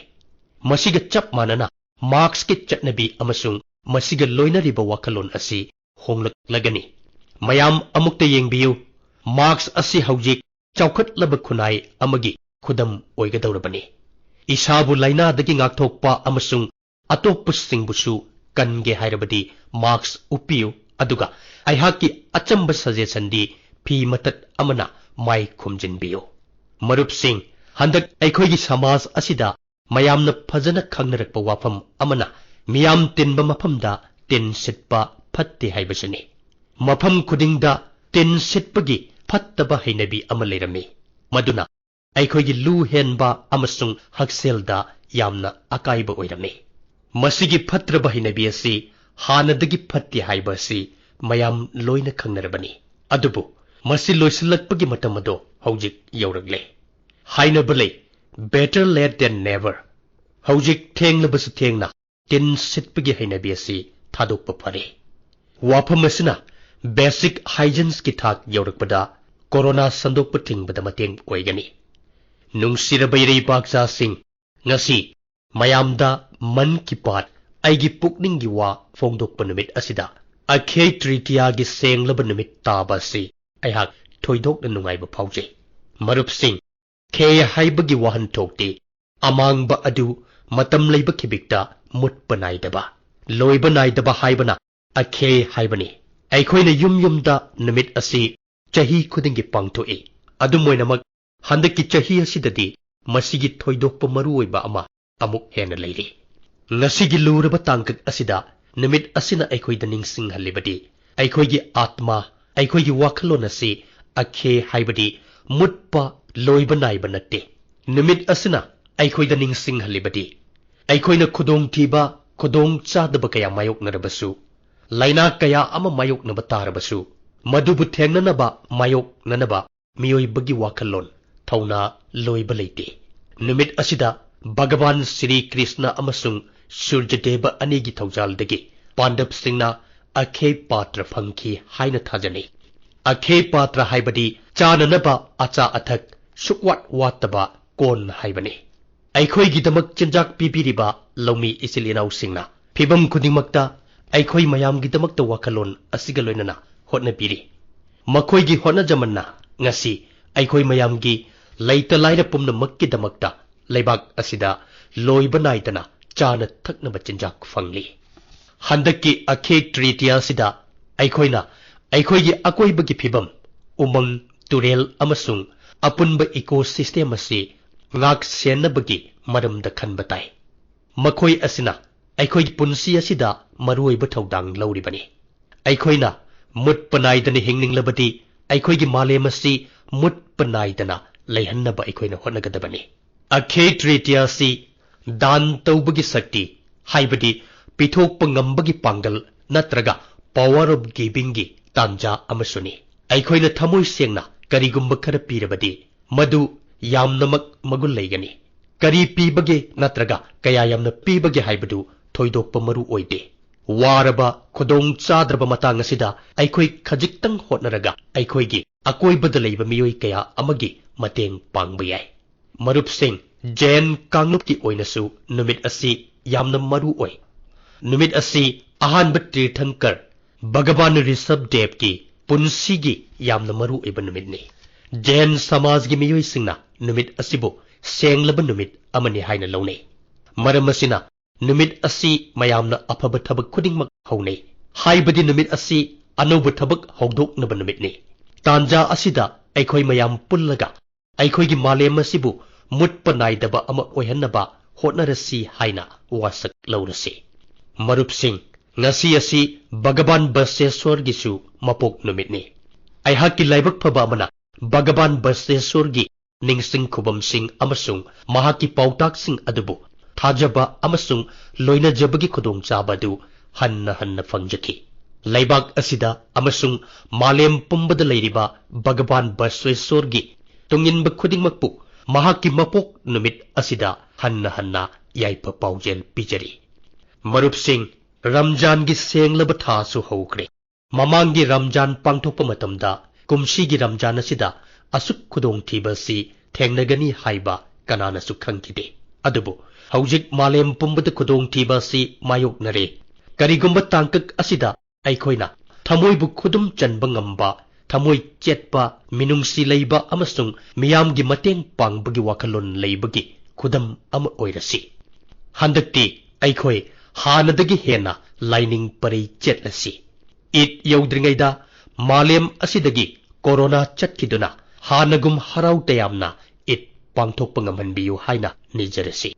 ꯃꯁꯤꯒ ꯆꯞ ꯃꯥꯟꯅꯅ ꯃꯥꯛꯁꯀꯤ ꯆꯠꯅꯕꯤ ꯑꯃꯁꯨꯡ ꯃꯁꯤꯒ ꯂꯣꯏꯅꯔꯤꯕ ꯋꯥꯈꯜꯂꯣꯟ ꯑꯁꯤ ꯍꯣꯡꯂꯛꯂꯒꯅꯤ꯫ ꯃꯌꯥꯝ ꯑꯃꯨꯛꯇ ꯌꯦꯡꯕꯤꯌꯨ, ꯃꯥꯛꯁ ꯑꯁꯤ ꯍꯧꯖꯤꯛ ꯆꯥꯎꯈꯠꯂꯕ ꯈꯨꯟꯅꯥꯏ ꯑꯃꯒꯤ ꯈꯨꯗꯝ ꯑꯣꯏꯒꯗꯧꯔꯕꯅꯤ꯫ ꯏꯁꯥꯕꯨ ꯂꯥꯏꯅꯥꯗꯒꯤ ꯉꯥꯛꯊꯣꯛꯄ ꯑꯃꯁꯨꯡ ꯑꯇꯣꯞꯄꯁꯤꯡꯕꯨꯁꯨ ꯀꯟꯒꯦ ꯍꯥꯏꯔꯕꯗꯤ ꯃꯥꯛꯁ ꯎꯞꯄꯤꯌꯨ, ꯑꯗꯨꯒ ꯑꯩꯍꯥꯛꯀꯤ ꯑꯆꯝꯕ ꯁꯖꯦꯁꯟꯗꯤ ꯐꯤ ꯃꯇꯠ ꯑꯃꯅ ꯃꯥꯏ ꯈꯨꯝꯖꯤꯟꯕꯤꯌꯨ꯫ ꯃꯔꯨꯞꯁꯤꯡ, ꯍꯟꯗꯛ ꯑꯩꯈꯣꯏꯒꯤ ꯁꯃꯥꯖ ꯑꯁꯤꯗ ꯃꯌꯥꯝꯅ ꯐꯖꯅ ꯈꯪꯅꯔꯛꯄ ꯋꯥꯐꯝ ꯑꯃꯅ ꯃꯤꯌꯥꯝ ꯇꯤꯟꯕ ꯃꯐꯝꯗ ꯇꯤꯟ ꯁꯤꯠꯄ ꯐꯠꯇꯦ ꯍꯥꯏꯕꯁꯤꯅꯤ꯫ ꯃꯐꯝ ꯈꯨꯗꯤꯡꯗ ꯇꯤꯟ ꯁꯤꯠꯄꯒꯤ ꯐꯠꯇꯕ ꯍꯩꯅꯕꯤ ꯑꯃ ꯂꯩꯔꯝꯃꯤ, ꯃꯗꯨꯅ ꯑꯩꯈꯣꯏꯒꯤ ꯂꯨ ꯍꯦꯟꯕ ꯑꯃꯁꯨꯡ ꯍꯛꯁꯦꯜꯗ ꯌꯥꯝꯅ ꯑꯀꯥꯏꯕ ꯑꯣꯏꯔꯝꯃꯤ꯫ ꯃꯁꯤꯒꯤ ꯐꯠꯇ꯭ꯔꯕ ꯍꯩꯅꯕꯤ ꯑꯁꯤ ꯍꯥꯟꯅꯗꯒꯤ ꯐꯠꯇꯦ ꯍꯥꯏꯕ ꯑꯁꯤ ꯃꯌꯥꯝ ꯂꯣꯏꯅ ꯈꯪꯅꯔꯕꯅꯤ꯫ ꯑꯗꯨꯕꯨ ꯃꯁꯤ ꯂꯣꯏꯁꯤꯜꯂꯛꯄꯒꯤ ꯃꯇꯝ ꯑꯗꯣ ꯍꯧꯖꯤꯛ ꯌꯧꯔꯛꯂꯦ꯫ ꯍꯥꯏꯅꯕ ꯂꯩ, "Better late than never"꯫ ꯍꯧꯖꯤꯛ ꯊꯦꯡꯂꯕꯁꯨ ꯊꯦꯡꯅ ꯇꯤꯟ ꯁꯤꯠꯄꯒꯤ ꯍꯩꯅꯕꯤ ꯑꯁꯤ ꯊꯥꯗꯣꯛꯄ ꯐꯔꯦ꯫ ꯋꯥꯐꯝ ꯑꯁꯤꯅ ꯕꯦꯁꯤꯛ ꯍꯥꯏꯖꯤꯟꯁꯀꯤ ꯊꯥꯛ ꯌꯧꯔꯛꯄꯗ ꯀꯣꯔꯣꯅꯥ ꯁꯟꯗꯣꯛꯄ ꯊꯤꯡꯕꯗ ꯃꯇꯦꯡ ꯑꯣꯏꯒꯅꯤ꯫ ꯅꯨꯡꯁꯤꯔꯕ ꯏꯔꯩꯕꯥꯛꯆꯥꯁꯤꯡ, ꯉꯁꯤ ꯃꯌꯥꯝꯗ ꯃꯟ ꯀꯤ ꯕꯥꯠ, ꯑꯩꯒꯤ ꯄꯨꯛꯅꯤꯡꯒꯤ ꯋꯥ ꯐꯣꯡꯗꯣꯛꯄ ꯅꯨꯃꯤꯠ ꯑꯁꯤꯗ ꯑꯈꯦ ꯇ꯭ꯔꯤꯇꯤꯌꯥꯒꯤ ꯁꯦꯡꯂꯕ ꯅꯨꯃꯤꯠ ꯇꯥꯕ ꯑꯁꯤ ꯑꯩꯍꯥꯛ ꯊꯣꯏꯗꯣꯛꯅ ꯅꯨꯡꯉꯥꯏꯕ ꯐꯥꯎꯖꯩ꯫ ꯃꯔꯨꯞꯁꯤꯡ, ꯈꯦ ꯍꯥꯏꯕꯒꯤ ꯋꯥꯍꯟꯊꯣꯛꯇꯤ ꯑꯃꯥꯡꯕ ꯑꯗꯨ ꯃꯇꯝ ꯂꯩꯕ ꯈꯤꯕꯤꯛꯇ ꯃꯨꯠꯄ ꯅꯥꯏꯗꯕ, ꯂꯣꯏꯕ ꯅꯥꯏꯗꯕ ꯍꯥꯏꯕꯅ ꯑꯈꯦ ꯍꯥꯏꯕꯅꯤ꯫ ꯑꯩꯈꯣꯏꯅ ꯌꯨꯝ ꯌꯨꯝꯗ ꯅꯨꯃꯤꯠ ꯑꯁꯤ ꯆꯍꯤ ꯈꯨꯗꯤꯡꯒꯤ ꯄꯥꯡꯊꯣꯛꯏ꯫ ꯑꯗꯨꯝ ꯑꯣꯏꯅꯃꯛ, ꯍꯟꯗꯛꯀꯤ ꯆꯍꯤ ꯑꯁꯤꯗꯗꯤ ꯃꯁꯤꯒꯤ ꯊꯣꯏꯗꯣꯛꯄ ꯃꯔꯨꯑꯣꯏꯕ ꯑꯃ ꯑꯃꯨꯛ ꯍꯦꯟꯅ ꯂꯩꯔꯤ꯫ ꯉꯁꯤꯒꯤ ꯂꯨꯔꯕ ꯇꯥꯡꯀꯛ ꯑꯁꯤꯗ ꯅꯨꯃꯤꯠ ꯑꯁꯤꯅ ꯑꯩꯈꯣꯏꯗ ꯅꯤꯡꯁꯤꯡꯍꯜꯂꯤꯕꯗꯤ ꯑꯩꯈꯣꯏꯒꯤ ꯑꯥꯠꯃ, ꯑꯩꯈꯣꯏꯒꯤ ꯋꯥꯈꯜꯂꯣꯟ ꯑꯁꯤ ꯑꯈꯦ ꯍꯥꯏꯕꯗꯤ ꯃꯨꯠꯄ, ꯂꯣꯏꯕ ꯅꯥꯏꯕ ꯅꯠꯇꯦ꯫ ꯅꯨꯃꯤꯠ ꯑꯁꯤꯅ ꯑꯩꯈꯣꯏꯗ ꯅꯤꯡꯁꯤꯡꯍꯜꯂꯤꯕꯗꯤ, ꯑꯩꯈꯣꯏꯅ ꯈꯨꯗꯣꯡꯊꯤꯕ, ꯈꯨꯗꯣꯡ ꯆꯥꯗꯕ ꯀꯌꯥ ꯃꯥꯌꯣꯛꯅꯔꯕꯁꯨ, ꯂꯥꯏꯅꯥ ꯀꯌꯥ ꯑꯃ ꯃꯥꯌꯣꯛꯅꯕ ꯇꯥꯔꯕꯁꯨ, ꯃꯗꯨꯕꯨ ꯊꯦꯡꯅꯅꯕ, ꯃꯥꯌꯣꯛꯅꯅꯕ ꯃꯤꯑꯣꯏꯕꯒꯤ ꯋꯥꯈꯜꯂꯣꯟ, ꯊꯧꯅꯥ ꯂꯣꯏꯕ ꯂꯩꯇꯦ꯫ ꯅꯨꯃꯤꯠ ꯑꯁꯤꯗ ꯚꯒꯋꯥꯟ ꯁ꯭ꯔꯤ ꯀ꯭ꯔꯤꯁꯅ ꯑꯃꯁꯨꯡ ꯁꯨꯔꯖꯗꯦꯕ ꯑꯅꯤꯒꯤ ꯊꯧꯖꯥꯜꯗꯒꯤ ꯄꯥꯟꯗꯕꯁꯤꯡꯅ ꯑꯈꯦ ꯄꯥꯇ꯭ꯔ ꯐꯪꯈꯤ ꯍꯥꯏꯅ ꯊꯥꯖꯅꯩ꯫ ꯑꯈꯦ ꯄꯥꯇ꯭ꯔ ꯍꯥꯏꯕꯗꯤ ꯆꯥꯅꯅꯕ ꯑꯆꯥ ꯑꯊꯛ ꯁꯨꯛꯋꯥꯠ ꯋꯥꯠꯇꯕ ꯀꯣꯟ ꯍꯥꯏꯕꯅꯤ꯫ ꯑꯩꯈꯣꯏꯒꯤꯗꯃꯛ ꯆꯤꯟꯖꯥꯛ ꯄꯤꯕꯤꯔꯤꯕ ꯂꯧꯃꯤ ꯏꯆꯤꯜ ꯏꯅꯥꯎꯁꯤꯡꯅ ꯐꯤꯚꯝ ꯈꯨꯗꯤꯡꯃꯛꯇ ꯑꯩꯈꯣꯏ ꯃꯌꯥꯝꯒꯤꯗꯃꯛꯇ ꯋꯥꯈꯜꯂꯣꯟ ꯑꯁꯤꯒ ꯂꯣꯏꯅꯅ ꯍꯣꯠꯅꯕꯤꯔꯤ꯫ ꯃꯈꯣꯏꯒꯤ ꯍꯣꯠꯅꯖꯃꯟꯅ ꯉꯁꯤ ꯑꯩꯈꯣꯏ ꯃꯌꯥꯝꯒꯤ ꯂꯩꯇ ꯂꯥꯏꯔ ꯄꯨꯝꯅꯃꯛꯀꯤꯗꯃꯛꯇ ꯂꯩꯕꯥꯛ ꯑꯁꯤꯗ ꯂꯣꯏꯕ ꯅꯥꯏꯗꯅ ꯆꯥꯅ ꯊꯛꯅꯕ ꯆꯤꯟꯖꯥꯛ ꯐꯪꯂꯤ꯫ ꯍꯟꯗꯛꯀꯤ ꯑꯈꯦ ꯇ꯭ꯔꯤꯇꯤꯌꯥ ꯑꯁꯤꯗ ꯑꯩꯈꯣꯏꯅ ꯑꯩꯈꯣꯏꯒꯤ ꯑꯀꯣꯏꯕꯒꯤ ꯐꯤꯕꯝ, ꯎꯃꯪ, ꯇꯨꯔꯦꯜ ꯑꯃꯁꯨꯡ ꯑꯄꯨꯟꯕ ꯏꯀꯣ ꯁꯤꯁꯇꯦꯝ ꯑꯁꯤ ꯉꯥꯛ ꯁꯦꯟꯅꯕꯒꯤ ꯃꯔꯝꯗ ꯈꯟꯕ ꯇꯥꯏ꯫ ꯃꯈꯣꯏ ꯑꯁꯤꯅ ꯑꯩꯈꯣꯏꯒꯤ ꯄꯨꯟꯁꯤ ꯑꯁꯤꯗ ꯃꯔꯨꯑꯣꯏꯕ ꯊꯧꯗꯥꯡ ꯂꯧꯔꯤꯕꯅꯤ꯫ ꯑꯩꯈꯣꯏꯅ ꯃꯨꯠꯄ ꯅꯥꯏꯗꯅ ꯍꯤꯡꯅꯤꯡꯂꯕꯗꯤ, ꯑꯩꯈꯣꯏꯒꯤ ꯃꯥꯂꯦꯝ ꯑꯁꯤ ꯃꯨꯠꯄ ꯅꯥꯏꯗꯅ ꯂꯩꯍꯟꯅꯕ ꯑꯩꯈꯣꯏꯅ ꯍꯣꯠꯅꯒꯗꯕꯅꯤ꯫ ꯑꯈꯦ ꯇ꯭ꯔꯤꯇꯤꯌꯥ ꯑꯁꯤ ꯗꯥꯟ ꯇꯧꯕꯒꯤ ꯁꯛꯇꯤ, ꯍꯥꯏꯕꯗꯤ ꯄꯤꯊꯣꯛꯄ ꯉꯝꯕꯒꯤ ꯄꯥꯡꯒꯜ ꯅꯠꯇ꯭ꯔꯒ power of givingꯒꯤ ꯇꯥꯟꯖꯥ ꯑꯃꯁꯨꯅꯤ꯫ ꯑꯩꯈꯣꯏꯅ ꯊꯃꯣꯏ ꯁꯦꯡꯅ ꯀꯔꯤꯒꯨꯝꯕ ꯈꯔ ꯄꯤꯔꯕꯗꯤ, ꯃꯗꯨ ꯌꯥꯝꯅꯃꯛ ꯃꯒꯨꯟ ꯂꯩꯒꯅꯤ꯫ ꯀꯔꯤ ꯄꯤꯕꯒꯦ ꯅꯠꯇ꯭ꯔꯒ ꯀꯌꯥ ꯌꯥꯝꯅ ꯄꯤꯕꯒꯦ ꯍꯥꯏꯕꯗꯨ ꯊꯣꯏꯗꯣꯛꯄ ꯃꯔꯨ ꯑꯣꯏꯗꯦ꯫ ꯋꯥꯔꯕ, ꯈꯨꯗꯣꯡ ꯆꯥꯗ꯭ꯔꯕ ꯃꯇꯥꯡ ꯑꯁꯤꯗ ꯑꯩꯈꯣꯏ ꯈꯖꯤꯛꯇꯪ ꯍꯣꯠꯅꯔꯒ ꯑꯩꯈꯣꯏꯒꯤ ꯑꯀꯣꯏꯕꯗ ꯂꯩꯕ ꯃꯤꯑꯣꯏ ꯀꯌꯥ ꯑꯃꯒꯤ ꯃꯇꯦꯡ ꯄꯥꯡꯕ ꯌꯥꯏ꯫ ꯃꯔꯨꯞꯁꯤꯡ, ꯖꯦꯟ ꯀꯥꯡꯂꯨꯞꯀꯤ ꯑꯣꯏꯅꯁꯨ ꯅꯨꯃꯤꯠ ꯑꯁꯤ ꯌꯥꯝꯅ ꯃꯔꯨ ꯑꯣꯏ꯫ ꯅꯨꯃꯤꯠ ꯑꯁꯤ ꯑꯍꯥꯟꯕ ꯇꯤꯔꯊꯪꯀꯔ ꯚꯒꯋꯥꯟ ꯔꯤꯁꯚ ꯗꯦꯕꯀꯤ ꯄꯨꯟꯁꯤꯒꯤ ꯌꯥꯝꯅ ꯃꯔꯨ ꯑꯣꯏꯕ ꯅꯨꯃꯤꯠꯅꯤ꯫ ꯖꯦꯟ ꯁꯃꯥꯖꯒꯤ ꯃꯤꯑꯣꯏꯁꯤꯡꯅ ꯅꯨꯃꯤꯠ ꯑꯁꯤꯕꯨ ꯁꯦꯡꯂꯕ ꯅꯨꯃꯤꯠ ꯑꯃꯅꯤ ꯍꯥꯏꯅ ꯂꯧꯅꯩ꯫ ꯃꯔꯝ ꯑꯁꯤꯅ ꯅꯨꯃꯤꯠ ꯑꯁꯤ ꯃꯌꯥꯝꯅ ꯑꯐꯕ ꯊꯕꯛ ꯈꯨꯗꯤꯡꯃꯛ ꯍꯧꯅꯩ꯫ ꯍꯥꯏꯕꯗꯤ ꯅꯨꯃꯤꯠ ꯑꯁꯤ ꯑꯅꯧꯕ ꯊꯕꯛ ꯍꯧꯗꯣꯛꯅꯕ ꯅꯨꯃꯤꯠꯅꯤ꯫ ꯇꯥꯟꯖꯥ ꯑꯁꯤꯗ ꯑꯩꯈꯣꯏ ꯃꯌꯥꯝ ꯄꯨꯜꯂꯒ ꯑꯩꯈꯣꯏꯒꯤ ꯃꯥꯂꯦꯝ ꯑꯁꯤꯕꯨ ꯃꯨꯠꯄ ꯅꯥꯏꯗꯕ ꯑꯃ ꯑꯣꯏꯍꯟꯅꯕ ꯍꯣꯠꯅꯔꯁꯤ ꯍꯥꯏꯅ ꯋꯥꯁꯛ ꯂꯧꯔꯁꯤ꯫ ꯃꯔꯨꯞꯁꯤꯡ, ꯉꯁꯤ ꯑꯁꯤ ꯚꯒꯋꯥꯟ ꯕꯁꯦꯁ꯭ꯋꯔꯒꯤꯁꯨ ꯃꯄꯣꯛ ꯅꯨꯃꯤꯠꯅꯤ꯫ ꯑꯩꯍꯥꯛꯀꯤ ꯂꯥꯏꯕꯛ ꯐꯕ ꯑꯃꯅ ꯚꯒꯋꯥꯟ ꯕꯁꯦꯁ꯭ꯋꯔꯒꯤ ꯅꯤꯡꯁꯤꯡ ꯈꯨꯕꯝꯁꯤꯡ ꯑꯃꯁꯨꯡ ꯃꯍꯥꯛꯀꯤ ꯄꯥꯎꯇꯥꯛꯁꯤꯡ ꯑꯗꯨꯕꯨ ꯊꯥꯖꯕ ꯑꯃꯁꯨꯡ ꯂꯣꯏꯅꯖꯕꯒꯤ ꯈꯨꯗꯣꯡꯆꯥꯕ ꯑꯗꯨ ꯍꯟꯅ ꯍꯟꯅ ꯐꯪꯖꯈꯤ꯫ ꯂꯩꯕꯥꯛ ꯑꯁꯤꯗ ꯑꯃꯁꯨꯡ ꯃꯥꯂꯦꯝ ꯄꯨꯝꯕꯗ ꯂꯩꯔꯤꯕ ꯚꯒꯕꯥꯟ ꯕꯁꯋꯦꯁ꯭ꯋꯔꯒꯤ ꯇꯨꯡꯏꯟꯕ ꯈꯨꯗꯤꯡꯃꯛꯄꯨ ꯃꯍꯥꯛꯀꯤ ꯃꯄꯣꯛ ꯅꯨꯃꯤꯠ ꯑꯁꯤꯗ ꯍꯟꯅ ꯍꯟꯅ ꯌꯥꯏꯐ ꯄꯥꯎꯖꯦꯜ ꯄꯤꯖꯔꯤ꯫ ꯃꯔꯨꯞꯁꯤꯡ, ꯔꯝꯖꯥꯟꯒꯤ ꯁꯦꯡꯂꯕ ꯊꯥꯁꯨ ꯍꯧꯈ꯭ꯔꯦ꯫ ꯃꯃꯥꯡꯒꯤ ꯔꯝꯖꯥꯟ ꯄꯥꯡꯊꯣꯛꯄ ꯃꯇꯝꯗ ꯀꯨꯝꯁꯤꯒꯤ ꯔꯝꯖꯥꯟ ꯑꯁꯤꯗ ꯑꯁꯨꯛ ꯈꯨꯗꯣꯡꯊꯤꯕ ꯑꯁꯤ ꯊꯦꯡꯅꯒꯅꯤ ꯍꯥꯏꯕ ꯀꯅꯥꯅꯁꯨ ꯈꯪꯈꯤꯗꯦ꯫ ꯑꯗꯨꯕꯨ ꯍꯧꯖꯤꯛ ꯃꯥꯂꯦꯝ ꯄꯨꯝꯕꯗ ꯈꯨꯗꯣꯡꯊꯤꯕ ꯑꯁꯤ ꯃꯥꯌꯣꯛꯅꯔꯦ꯫ ꯀꯔꯤꯒꯨꯝꯕ ꯇꯥꯡꯀꯛ ꯑꯁꯤꯗ ꯑꯩꯈꯣꯏꯅ ꯊꯃꯣꯏꯕꯨ ꯈꯨꯗꯨꯝ ꯆꯟꯕ ꯉꯝꯕ, ꯊꯃꯣꯏ ꯆꯦꯠꯄ, ꯃꯤꯅꯨꯡꯁꯤ ꯂꯩꯕ ꯑꯃꯁꯨꯡ ꯃꯤꯌꯥꯝꯒꯤ ꯃꯇꯦꯡ ꯄꯥꯡꯕꯒꯤ ꯋꯥꯈꯜꯂꯣꯟ ꯂꯩꯕꯒꯤ ꯈꯨꯗꯝ ꯑꯃ ꯑꯣꯏꯔꯁꯤ꯫ ꯍꯟꯗꯛꯇꯤ ꯑꯩꯈꯣꯏ ꯍꯥꯟꯅꯗꯒꯤ ꯍꯦꯟꯅ ꯂꯥꯏꯅꯤꯡ ꯄꯔꯩ ꯆꯦꯠꯂꯁꯤ꯫ ꯏꯗ ꯌꯧꯗ꯭ꯔꯤꯉꯩꯗ ꯃꯥꯂꯦꯝ ꯑꯁꯤꯗꯒꯤ ꯀꯣꯔꯣꯅꯥ ꯆꯠꯈꯤꯗꯨꯅ ꯍꯥꯟꯅꯒꯨꯝ ꯍꯔꯥꯎ ꯇꯌꯥꯝꯅ ꯏꯗ ꯄꯥꯡꯊꯣꯛꯄ ꯉꯝꯍꯟꯕꯤꯌꯨ ꯍꯥꯏꯅ ꯅꯤꯖꯔꯁꯤ꯫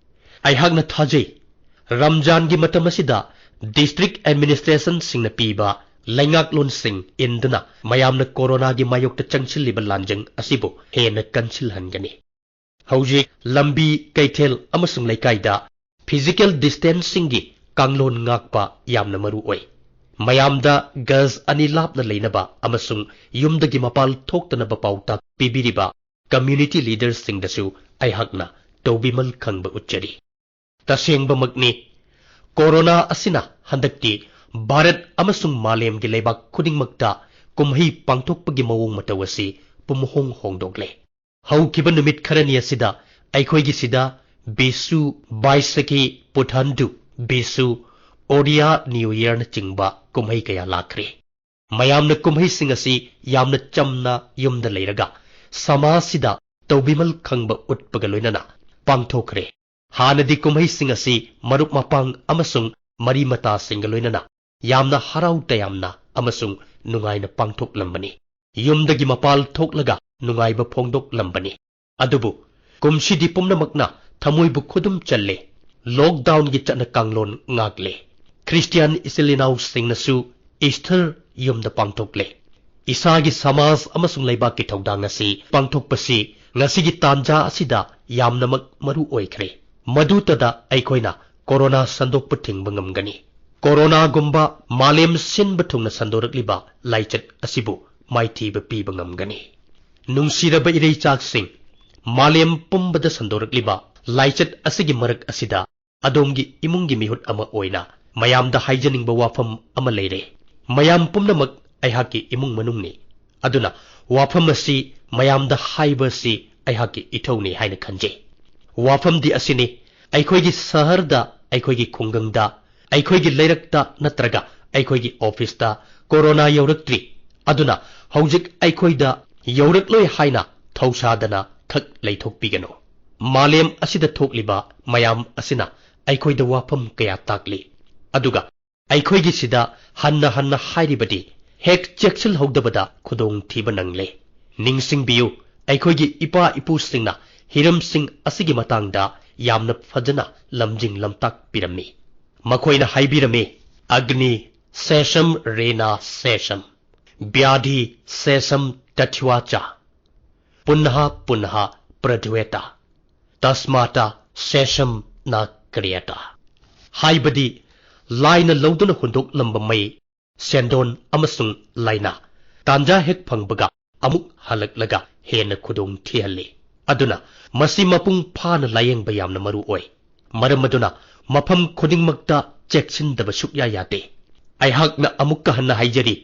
ꯑꯩꯍꯥꯛꯅ ꯊꯥꯖꯩ, ꯔꯝꯖꯥꯟꯒꯤ ꯃꯇꯝ ꯑꯁꯤꯗ ꯗꯤꯁꯇ꯭ꯔꯤꯛ ꯑꯦꯗꯃꯤꯅꯤꯁꯇ꯭ꯔꯦꯁꯟꯁꯤꯡꯅ ꯄꯤꯕ ꯂꯩꯉꯥꯛꯂꯣꯟꯁꯤꯡ ꯏꯟꯗꯨꯅ ꯃꯌꯥꯝꯅ ꯀꯣꯔꯣꯅꯥꯒꯤ ꯃꯥꯌꯣꯛꯇ ꯆꯪꯁꯤꯜꯂꯤꯕ ꯂꯥꯟꯖꯪ ꯑꯁꯤꯕꯨ ꯍꯦꯟꯅ ꯀꯟꯁꯤꯜꯍꯟꯒꯅꯤ꯫ ꯍꯧꯖꯤꯛ ꯂꯝꯕꯤ, ꯀꯩꯊꯦꯜ ꯑꯃꯁꯨꯡ ꯂꯩꯀꯥꯏꯗ ꯐꯤꯖꯤꯀꯦꯜ ꯗꯤꯁꯇꯦꯟꯁꯤꯡꯒꯤ ꯀꯥꯡꯂꯣꯟ ꯉꯥꯛꯄ ꯌꯥꯝꯅ ꯃꯔꯨ ꯑꯣꯏ꯫ ꯃꯌꯥꯝꯗ ꯒꯖ ꯑꯅꯤ ꯂꯥꯞꯅ ꯂꯩꯅꯕ ꯑꯃꯁꯨꯡ ꯌꯨꯝꯗꯒꯤ ꯃꯄꯥꯜ ꯊꯣꯛꯇꯅꯕ ꯄꯥꯎꯇꯥꯛ ꯄꯤꯕꯤꯔꯤꯕ ꯀꯝꯃ꯭ꯌꯨꯅꯤꯇꯤ ꯂꯤꯗꯔꯁꯤꯡꯗꯁꯨ ꯑꯩꯍꯥꯛꯅ ꯇꯧꯕꯤꯃꯜ ꯈꯪꯕ ꯎꯠꯆꯔꯤ꯫ ꯇꯁꯦꯡꯕꯃꯛꯅꯤ, ꯀꯣꯔꯣꯅꯥ ꯑꯁꯤꯅ ꯍꯟꯗꯛꯇꯤ ꯚꯥꯔꯠ ꯑꯃꯁꯨꯡ ꯃꯥꯂꯦꯝꯒꯤ ꯂꯩꯕꯥꯛ ꯈꯨꯗꯤꯡꯃꯛꯇ ꯀꯨꯝꯍꯩ ꯄꯥꯡꯊꯣꯛꯄꯒꯤ ꯃꯑꯣꯡ ꯃꯇꯧ ꯑꯁꯤ ꯄꯨꯝꯍꯣꯡ ꯍꯣꯡꯗꯣꯛꯂꯦ꯫ ꯍꯧꯈꯤꯕ ꯅꯨꯃꯤꯠ ꯈꯔꯅꯤ ꯑꯁꯤꯗ ꯑꯩꯈꯣꯏꯒꯤ ꯁꯤꯗ ꯕꯤꯁꯨ, ꯕꯥꯏꯁꯥꯈꯤ, ꯄꯨꯊꯥꯟꯗꯨ, ꯕꯤꯁꯨ, ꯑꯣꯔꯤꯌꯥ ꯅ꯭ꯌꯨ ꯌꯔꯅꯆꯤꯡꯕ ꯀꯨꯝꯍꯩ ꯀꯌꯥ ꯂꯥꯛꯈ꯭ꯔꯦ꯫ ꯃꯌꯥꯝꯅ ꯀꯨꯝꯍꯩꯁꯤꯡ ꯑꯁꯤ ꯌꯥꯝꯅ ꯆꯝꯅ ꯌꯨꯝꯗ ꯂꯩꯔꯒ ꯁꯃꯥꯖꯁꯤꯗ ꯇꯧꯕꯤꯃꯜ ꯈꯪꯕ ꯎꯠꯄꯒ ꯂꯣꯏꯅꯅ ꯄꯥꯡꯊꯣꯛꯈ꯭ꯔꯦ꯫ ꯍꯥꯟꯅꯗꯤ ꯀꯨꯝꯍꯩꯁꯤꯡ ꯑꯁꯤ ꯃꯔꯨꯞ ꯃꯄꯥꯡ ꯑꯃꯁꯨꯡ ꯃꯔꯤ ꯃꯇꯥꯁꯤꯡꯒ ꯂꯣꯏꯅꯅ ꯌꯥꯝꯅ ꯍꯔꯥꯎ ꯇꯌꯥꯝꯅ ꯑꯃꯁꯨꯡ ꯅꯨꯡꯉꯥꯏꯅ ꯄꯥꯡꯊꯣꯛꯂꯝꯕꯅꯤ꯫ ꯌꯨꯝꯗꯒꯤ ꯃꯄꯥꯜ ꯊꯣꯛꯂꯒ ꯅꯨꯡꯉꯥꯏꯕ ꯐꯣꯡꯗꯣꯛꯂꯝꯕꯅꯤ꯫ ꯑꯗꯨꯕꯨ ꯀꯨꯝꯁꯤꯗꯤ ꯄꯨꯝꯅꯃꯛꯅ ꯊꯃꯣꯏꯕꯨ ꯈꯨꯗꯨꯝ ꯆꯜꯂꯦ꯫ ꯂꯣꯛꯗꯥꯎꯟꯒꯤ ꯆꯠꯅ ꯀꯥꯡꯂꯣꯟ ꯉꯥꯛꯂꯦ꯫ ꯈ꯭ꯔꯤꯁꯇꯤꯌꯥꯟ ꯏꯆꯤꯜ ꯏꯅꯥꯎꯁꯤꯡꯅꯁꯨ ꯏꯁꯇꯔ ꯌꯨꯝꯗ ꯄꯥꯡꯊꯣꯛꯂꯦ꯫ ꯏꯁꯥꯒꯤ ꯁꯃꯥꯖ ꯑꯃꯁꯨꯡ ꯂꯩꯕꯥꯛꯀꯤ ꯊꯧꯗꯥꯡ ꯑꯁꯤ ꯄꯥꯡꯊꯣꯛꯄꯁꯤ ꯉꯁꯤꯒꯤ ꯇꯥꯟꯖꯥ ꯑꯁꯤꯗ ꯌꯥꯝꯅꯃꯛ ꯃꯔꯨ ꯑꯣꯏꯈ꯭ꯔꯦ꯫ ꯃꯗꯨꯇꯗ ꯑꯩꯈꯣꯏꯅ ꯀꯣꯔꯣꯅꯥ ꯁꯟꯗꯣꯛꯄ ꯊꯤꯡꯕ ꯉꯝꯒꯅꯤ꯫ ꯀꯣꯔꯣꯅꯥꯒꯨꯝꯕ ꯃꯥꯂꯦꯝ ꯁꯤꯟꯕ ꯊꯨꯡꯅ ꯁꯟꯗꯣꯔꯛꯂꯤꯕ ꯂꯥꯏꯆꯠ ꯑꯁꯤꯕꯨ ꯃꯥꯏꯊꯤꯕ ꯄꯤꯕ ꯉꯝꯒꯅꯤ꯫ ꯅꯨꯡꯁꯤꯔꯕ ꯏꯔꯩꯆꯥꯛꯁꯤꯡ, ꯃꯥꯂꯦꯝ ꯄꯨꯝꯕꯗ ꯁꯟꯗꯣꯔꯛꯂꯤꯕ ꯂꯥꯏꯆꯠ ꯑꯁꯤꯒꯤ ꯃꯔꯛ ꯑꯁꯤꯗ ꯑꯗꯣꯝꯒꯤ ꯏꯃꯨꯡꯒꯤ ꯃꯤꯍꯨꯠ ꯑꯃ ꯑꯣꯏꯅ ꯃꯌꯥꯝꯗ ꯍꯥꯏꯖꯅꯤꯡꯕ ꯋꯥꯐꯝ ꯑꯃ ꯂꯩꯔꯦ꯫ ꯃꯌꯥꯝ ꯄꯨꯝꯅꯃꯛ ꯑꯩꯍꯥꯛꯀꯤ ꯏꯃꯨꯡ ꯃꯅꯨꯡꯅꯤ꯫ ꯑꯗꯨꯅ ꯋꯥꯐꯝ ꯑꯁꯤ ꯃꯌꯥꯝꯗ ꯍꯥꯏꯕ ꯑꯁꯤ ꯑꯩꯍꯥꯛꯀꯤ ꯏꯊꯧꯅꯤ ꯍꯥꯏꯅ ꯈꯟꯖꯩ꯫ ꯋꯥꯐꯝꯗꯤ ꯑꯁꯤꯅꯤ, ꯑꯩꯈꯣꯏꯒꯤ ꯁꯍꯔꯗ, ꯑꯩꯈꯣꯏꯒꯤ ꯈꯨꯡꯒꯪꯗ, ꯑꯩꯈꯣꯏꯒꯤ ꯂꯩꯔꯛꯇ ꯅꯠꯇ꯭ꯔꯒ ꯑꯩꯈꯣꯏꯒꯤ ꯑꯣꯐꯤꯁꯇ ꯀꯣꯔꯣꯅꯥ ꯌꯧꯔꯛꯇ꯭ꯔꯤ꯫ ꯑꯗꯨꯅ ꯍꯧꯖꯤꯛ ꯑꯩꯈꯣꯏꯗ ꯌꯧꯔꯛꯂꯣꯏ ꯍꯥꯏꯅ ꯊꯧꯁꯥꯗꯅ ꯈꯛ ꯂꯩꯊꯣꯛꯄꯤꯒꯅꯨ꯫ ꯃꯥꯂꯦꯝ ꯑꯁꯤꯗ ꯊꯣꯛꯂꯤꯕ ꯃꯌꯥꯝ ꯑꯁꯤꯅ ꯑꯩꯈꯣꯏꯗ ꯋꯥꯐꯝ ꯀꯌꯥ ꯇꯥꯛꯂꯤ꯫ ꯑꯗꯨꯒ ꯑꯩꯈꯣꯏꯒꯤꯁꯤꯗ ꯍꯟꯅ ꯍꯟꯅ ꯍꯥꯏꯔꯤꯕꯗꯤ ꯍꯦꯛ ꯆꯦꯛꯁꯤꯜꯍꯧꯗꯕꯗ ꯈꯨꯗꯣꯡꯊꯤꯕ ꯅꯪꯂꯦ꯫ ꯅꯤꯡꯁꯤꯡꯕꯤꯌꯨ, ꯑꯩꯈꯣꯏꯒꯤ ꯏꯄꯥ ꯏꯄꯨꯁꯤꯡꯅ ꯍꯤꯔꯝꯁꯤꯡ ꯑꯁꯤꯒꯤ ꯃꯇꯥꯡꯗ ꯌꯥꯝꯅ ꯐꯖꯅ ꯂꯝꯖꯤꯡ ꯂꯝꯇꯥꯛꯄꯤꯔꯝꯃꯤ꯫ ꯃꯈꯣꯏꯅ ꯍꯥꯏꯕꯤꯔꯝꯃꯤ, "ꯑꯒ꯭ꯅꯤ ꯁꯦꯁꯝ ꯔꯦꯅꯥ ꯁꯦꯁꯝ, ꯕ꯭ꯌꯥꯙꯤ ꯁꯦꯁꯝ ꯇꯊ꯭ꯋꯥꯆ, ꯄꯨꯟꯍ ꯄꯨꯟꯍ ꯄ꯭ꯔꯙ꯭ꯋꯦꯇ, ꯇꯁꯃꯥꯇ ꯁꯦꯁꯝ ꯅ ꯀ꯭ꯔꯤꯌꯦꯇ"꯫ ꯍꯥꯏꯕꯗꯤ, ꯂꯥꯏꯅ ꯂꯧꯗꯨꯅ ꯍꯨꯟꯗꯣꯛꯂꯝꯕ ꯃꯩ, ꯁꯦꯟꯗꯣꯟ ꯑꯃꯁꯨꯡ ꯂꯥꯏꯅꯥ ꯇꯥꯟꯖꯥ ꯍꯦꯛ ꯐꯪꯕꯒ ꯑꯃꯨꯛ ꯍꯜꯂꯛꯂꯒ ꯍꯦꯟꯅ ꯈꯨꯗꯣꯡ ꯊꯤꯍꯜꯂꯤ꯫ ꯑꯗꯨꯅ ꯃꯁꯤ ꯃꯄꯨꯡ ꯐꯥꯅ ꯂꯥꯌꯦꯡꯕ ꯌꯥꯝꯅ ꯃꯔꯨ ꯑꯣꯏ꯫ ꯃꯔꯝ ꯑꯗꯨꯅ ꯃꯐꯝ ꯈꯨꯗꯤꯡꯃꯛꯇ ꯆꯦꯛꯁꯤꯟꯗꯕ ꯁꯨꯛꯌꯥ ꯌꯥꯗꯦ꯫ ꯑꯩꯍꯥꯛꯅ ꯑꯃꯨꯛꯀ ꯍꯟꯅ ꯍꯥꯏꯖꯔꯤ,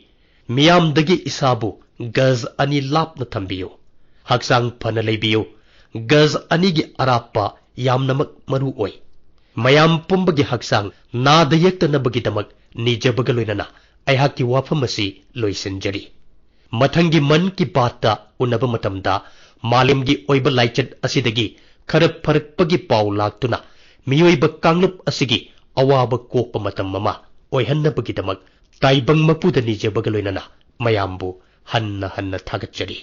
ꯃꯤꯌꯥꯝꯗꯒꯤ ꯏꯁꯥꯕꯨ ꯒꯖ ꯑꯅꯤ ꯂꯥꯞꯅ ꯊꯝꯕꯤꯌꯨ꯫ ꯍꯛꯆꯥꯡ ꯐꯅ ꯂꯩꯕꯤꯌꯨ꯫ ꯒꯖ ꯑꯅꯤꯒꯤ ꯑꯔꯥꯞꯄ ꯌꯥꯝꯅꯃꯛ ꯃꯔꯨ ꯑꯣꯏ꯫ ꯃꯌꯥꯝ ꯄꯨꯝꯕꯒꯤ ꯍꯛꯆꯥꯡ ꯅꯥꯗ ꯌꯦꯛꯇꯅꯕꯒꯤꯗꯃꯛ ꯅꯤꯖꯕꯒ ꯂꯣꯏꯅꯅ ꯑꯩꯍꯥꯛꯀꯤ ꯋꯥꯐꯝ ꯑꯁꯤ ꯂꯣꯏꯁꯤꯟꯖꯔꯤ꯫ ꯃꯊꯪꯒꯤ ꯃꯟ ꯀꯤ ꯕꯥꯠꯇ ꯎꯅꯕ ꯃꯇꯝꯗ ꯃꯥꯂꯦꯝꯒꯤ ꯑꯣꯏꯕ ꯂꯥꯏꯆꯠ ꯑꯁꯤꯗꯒꯤ ꯈꯔ ꯐꯔꯛꯄꯒꯤ ꯄꯥꯎ ꯂꯥꯛꯇꯨꯅ ꯃꯤꯑꯣꯏꯕ ꯀꯥꯡꯂꯨꯞ ꯑꯁꯤꯒꯤ ꯑꯋꯥꯕ ꯀꯣꯛꯄ ꯃꯇꯝ ꯑꯃ ꯑꯣꯏꯍꯟꯅꯕꯒꯤꯗꯃꯛ ꯇꯥꯏꯕꯪ ꯃꯄꯨꯗ ꯅꯤꯖꯕꯒ ꯂꯣꯏꯅꯅ ꯃꯌꯥꯝꯕꯨ ꯍꯟꯅ ꯍꯟꯅ ꯊꯥꯒꯠꯆꯔꯤ꯫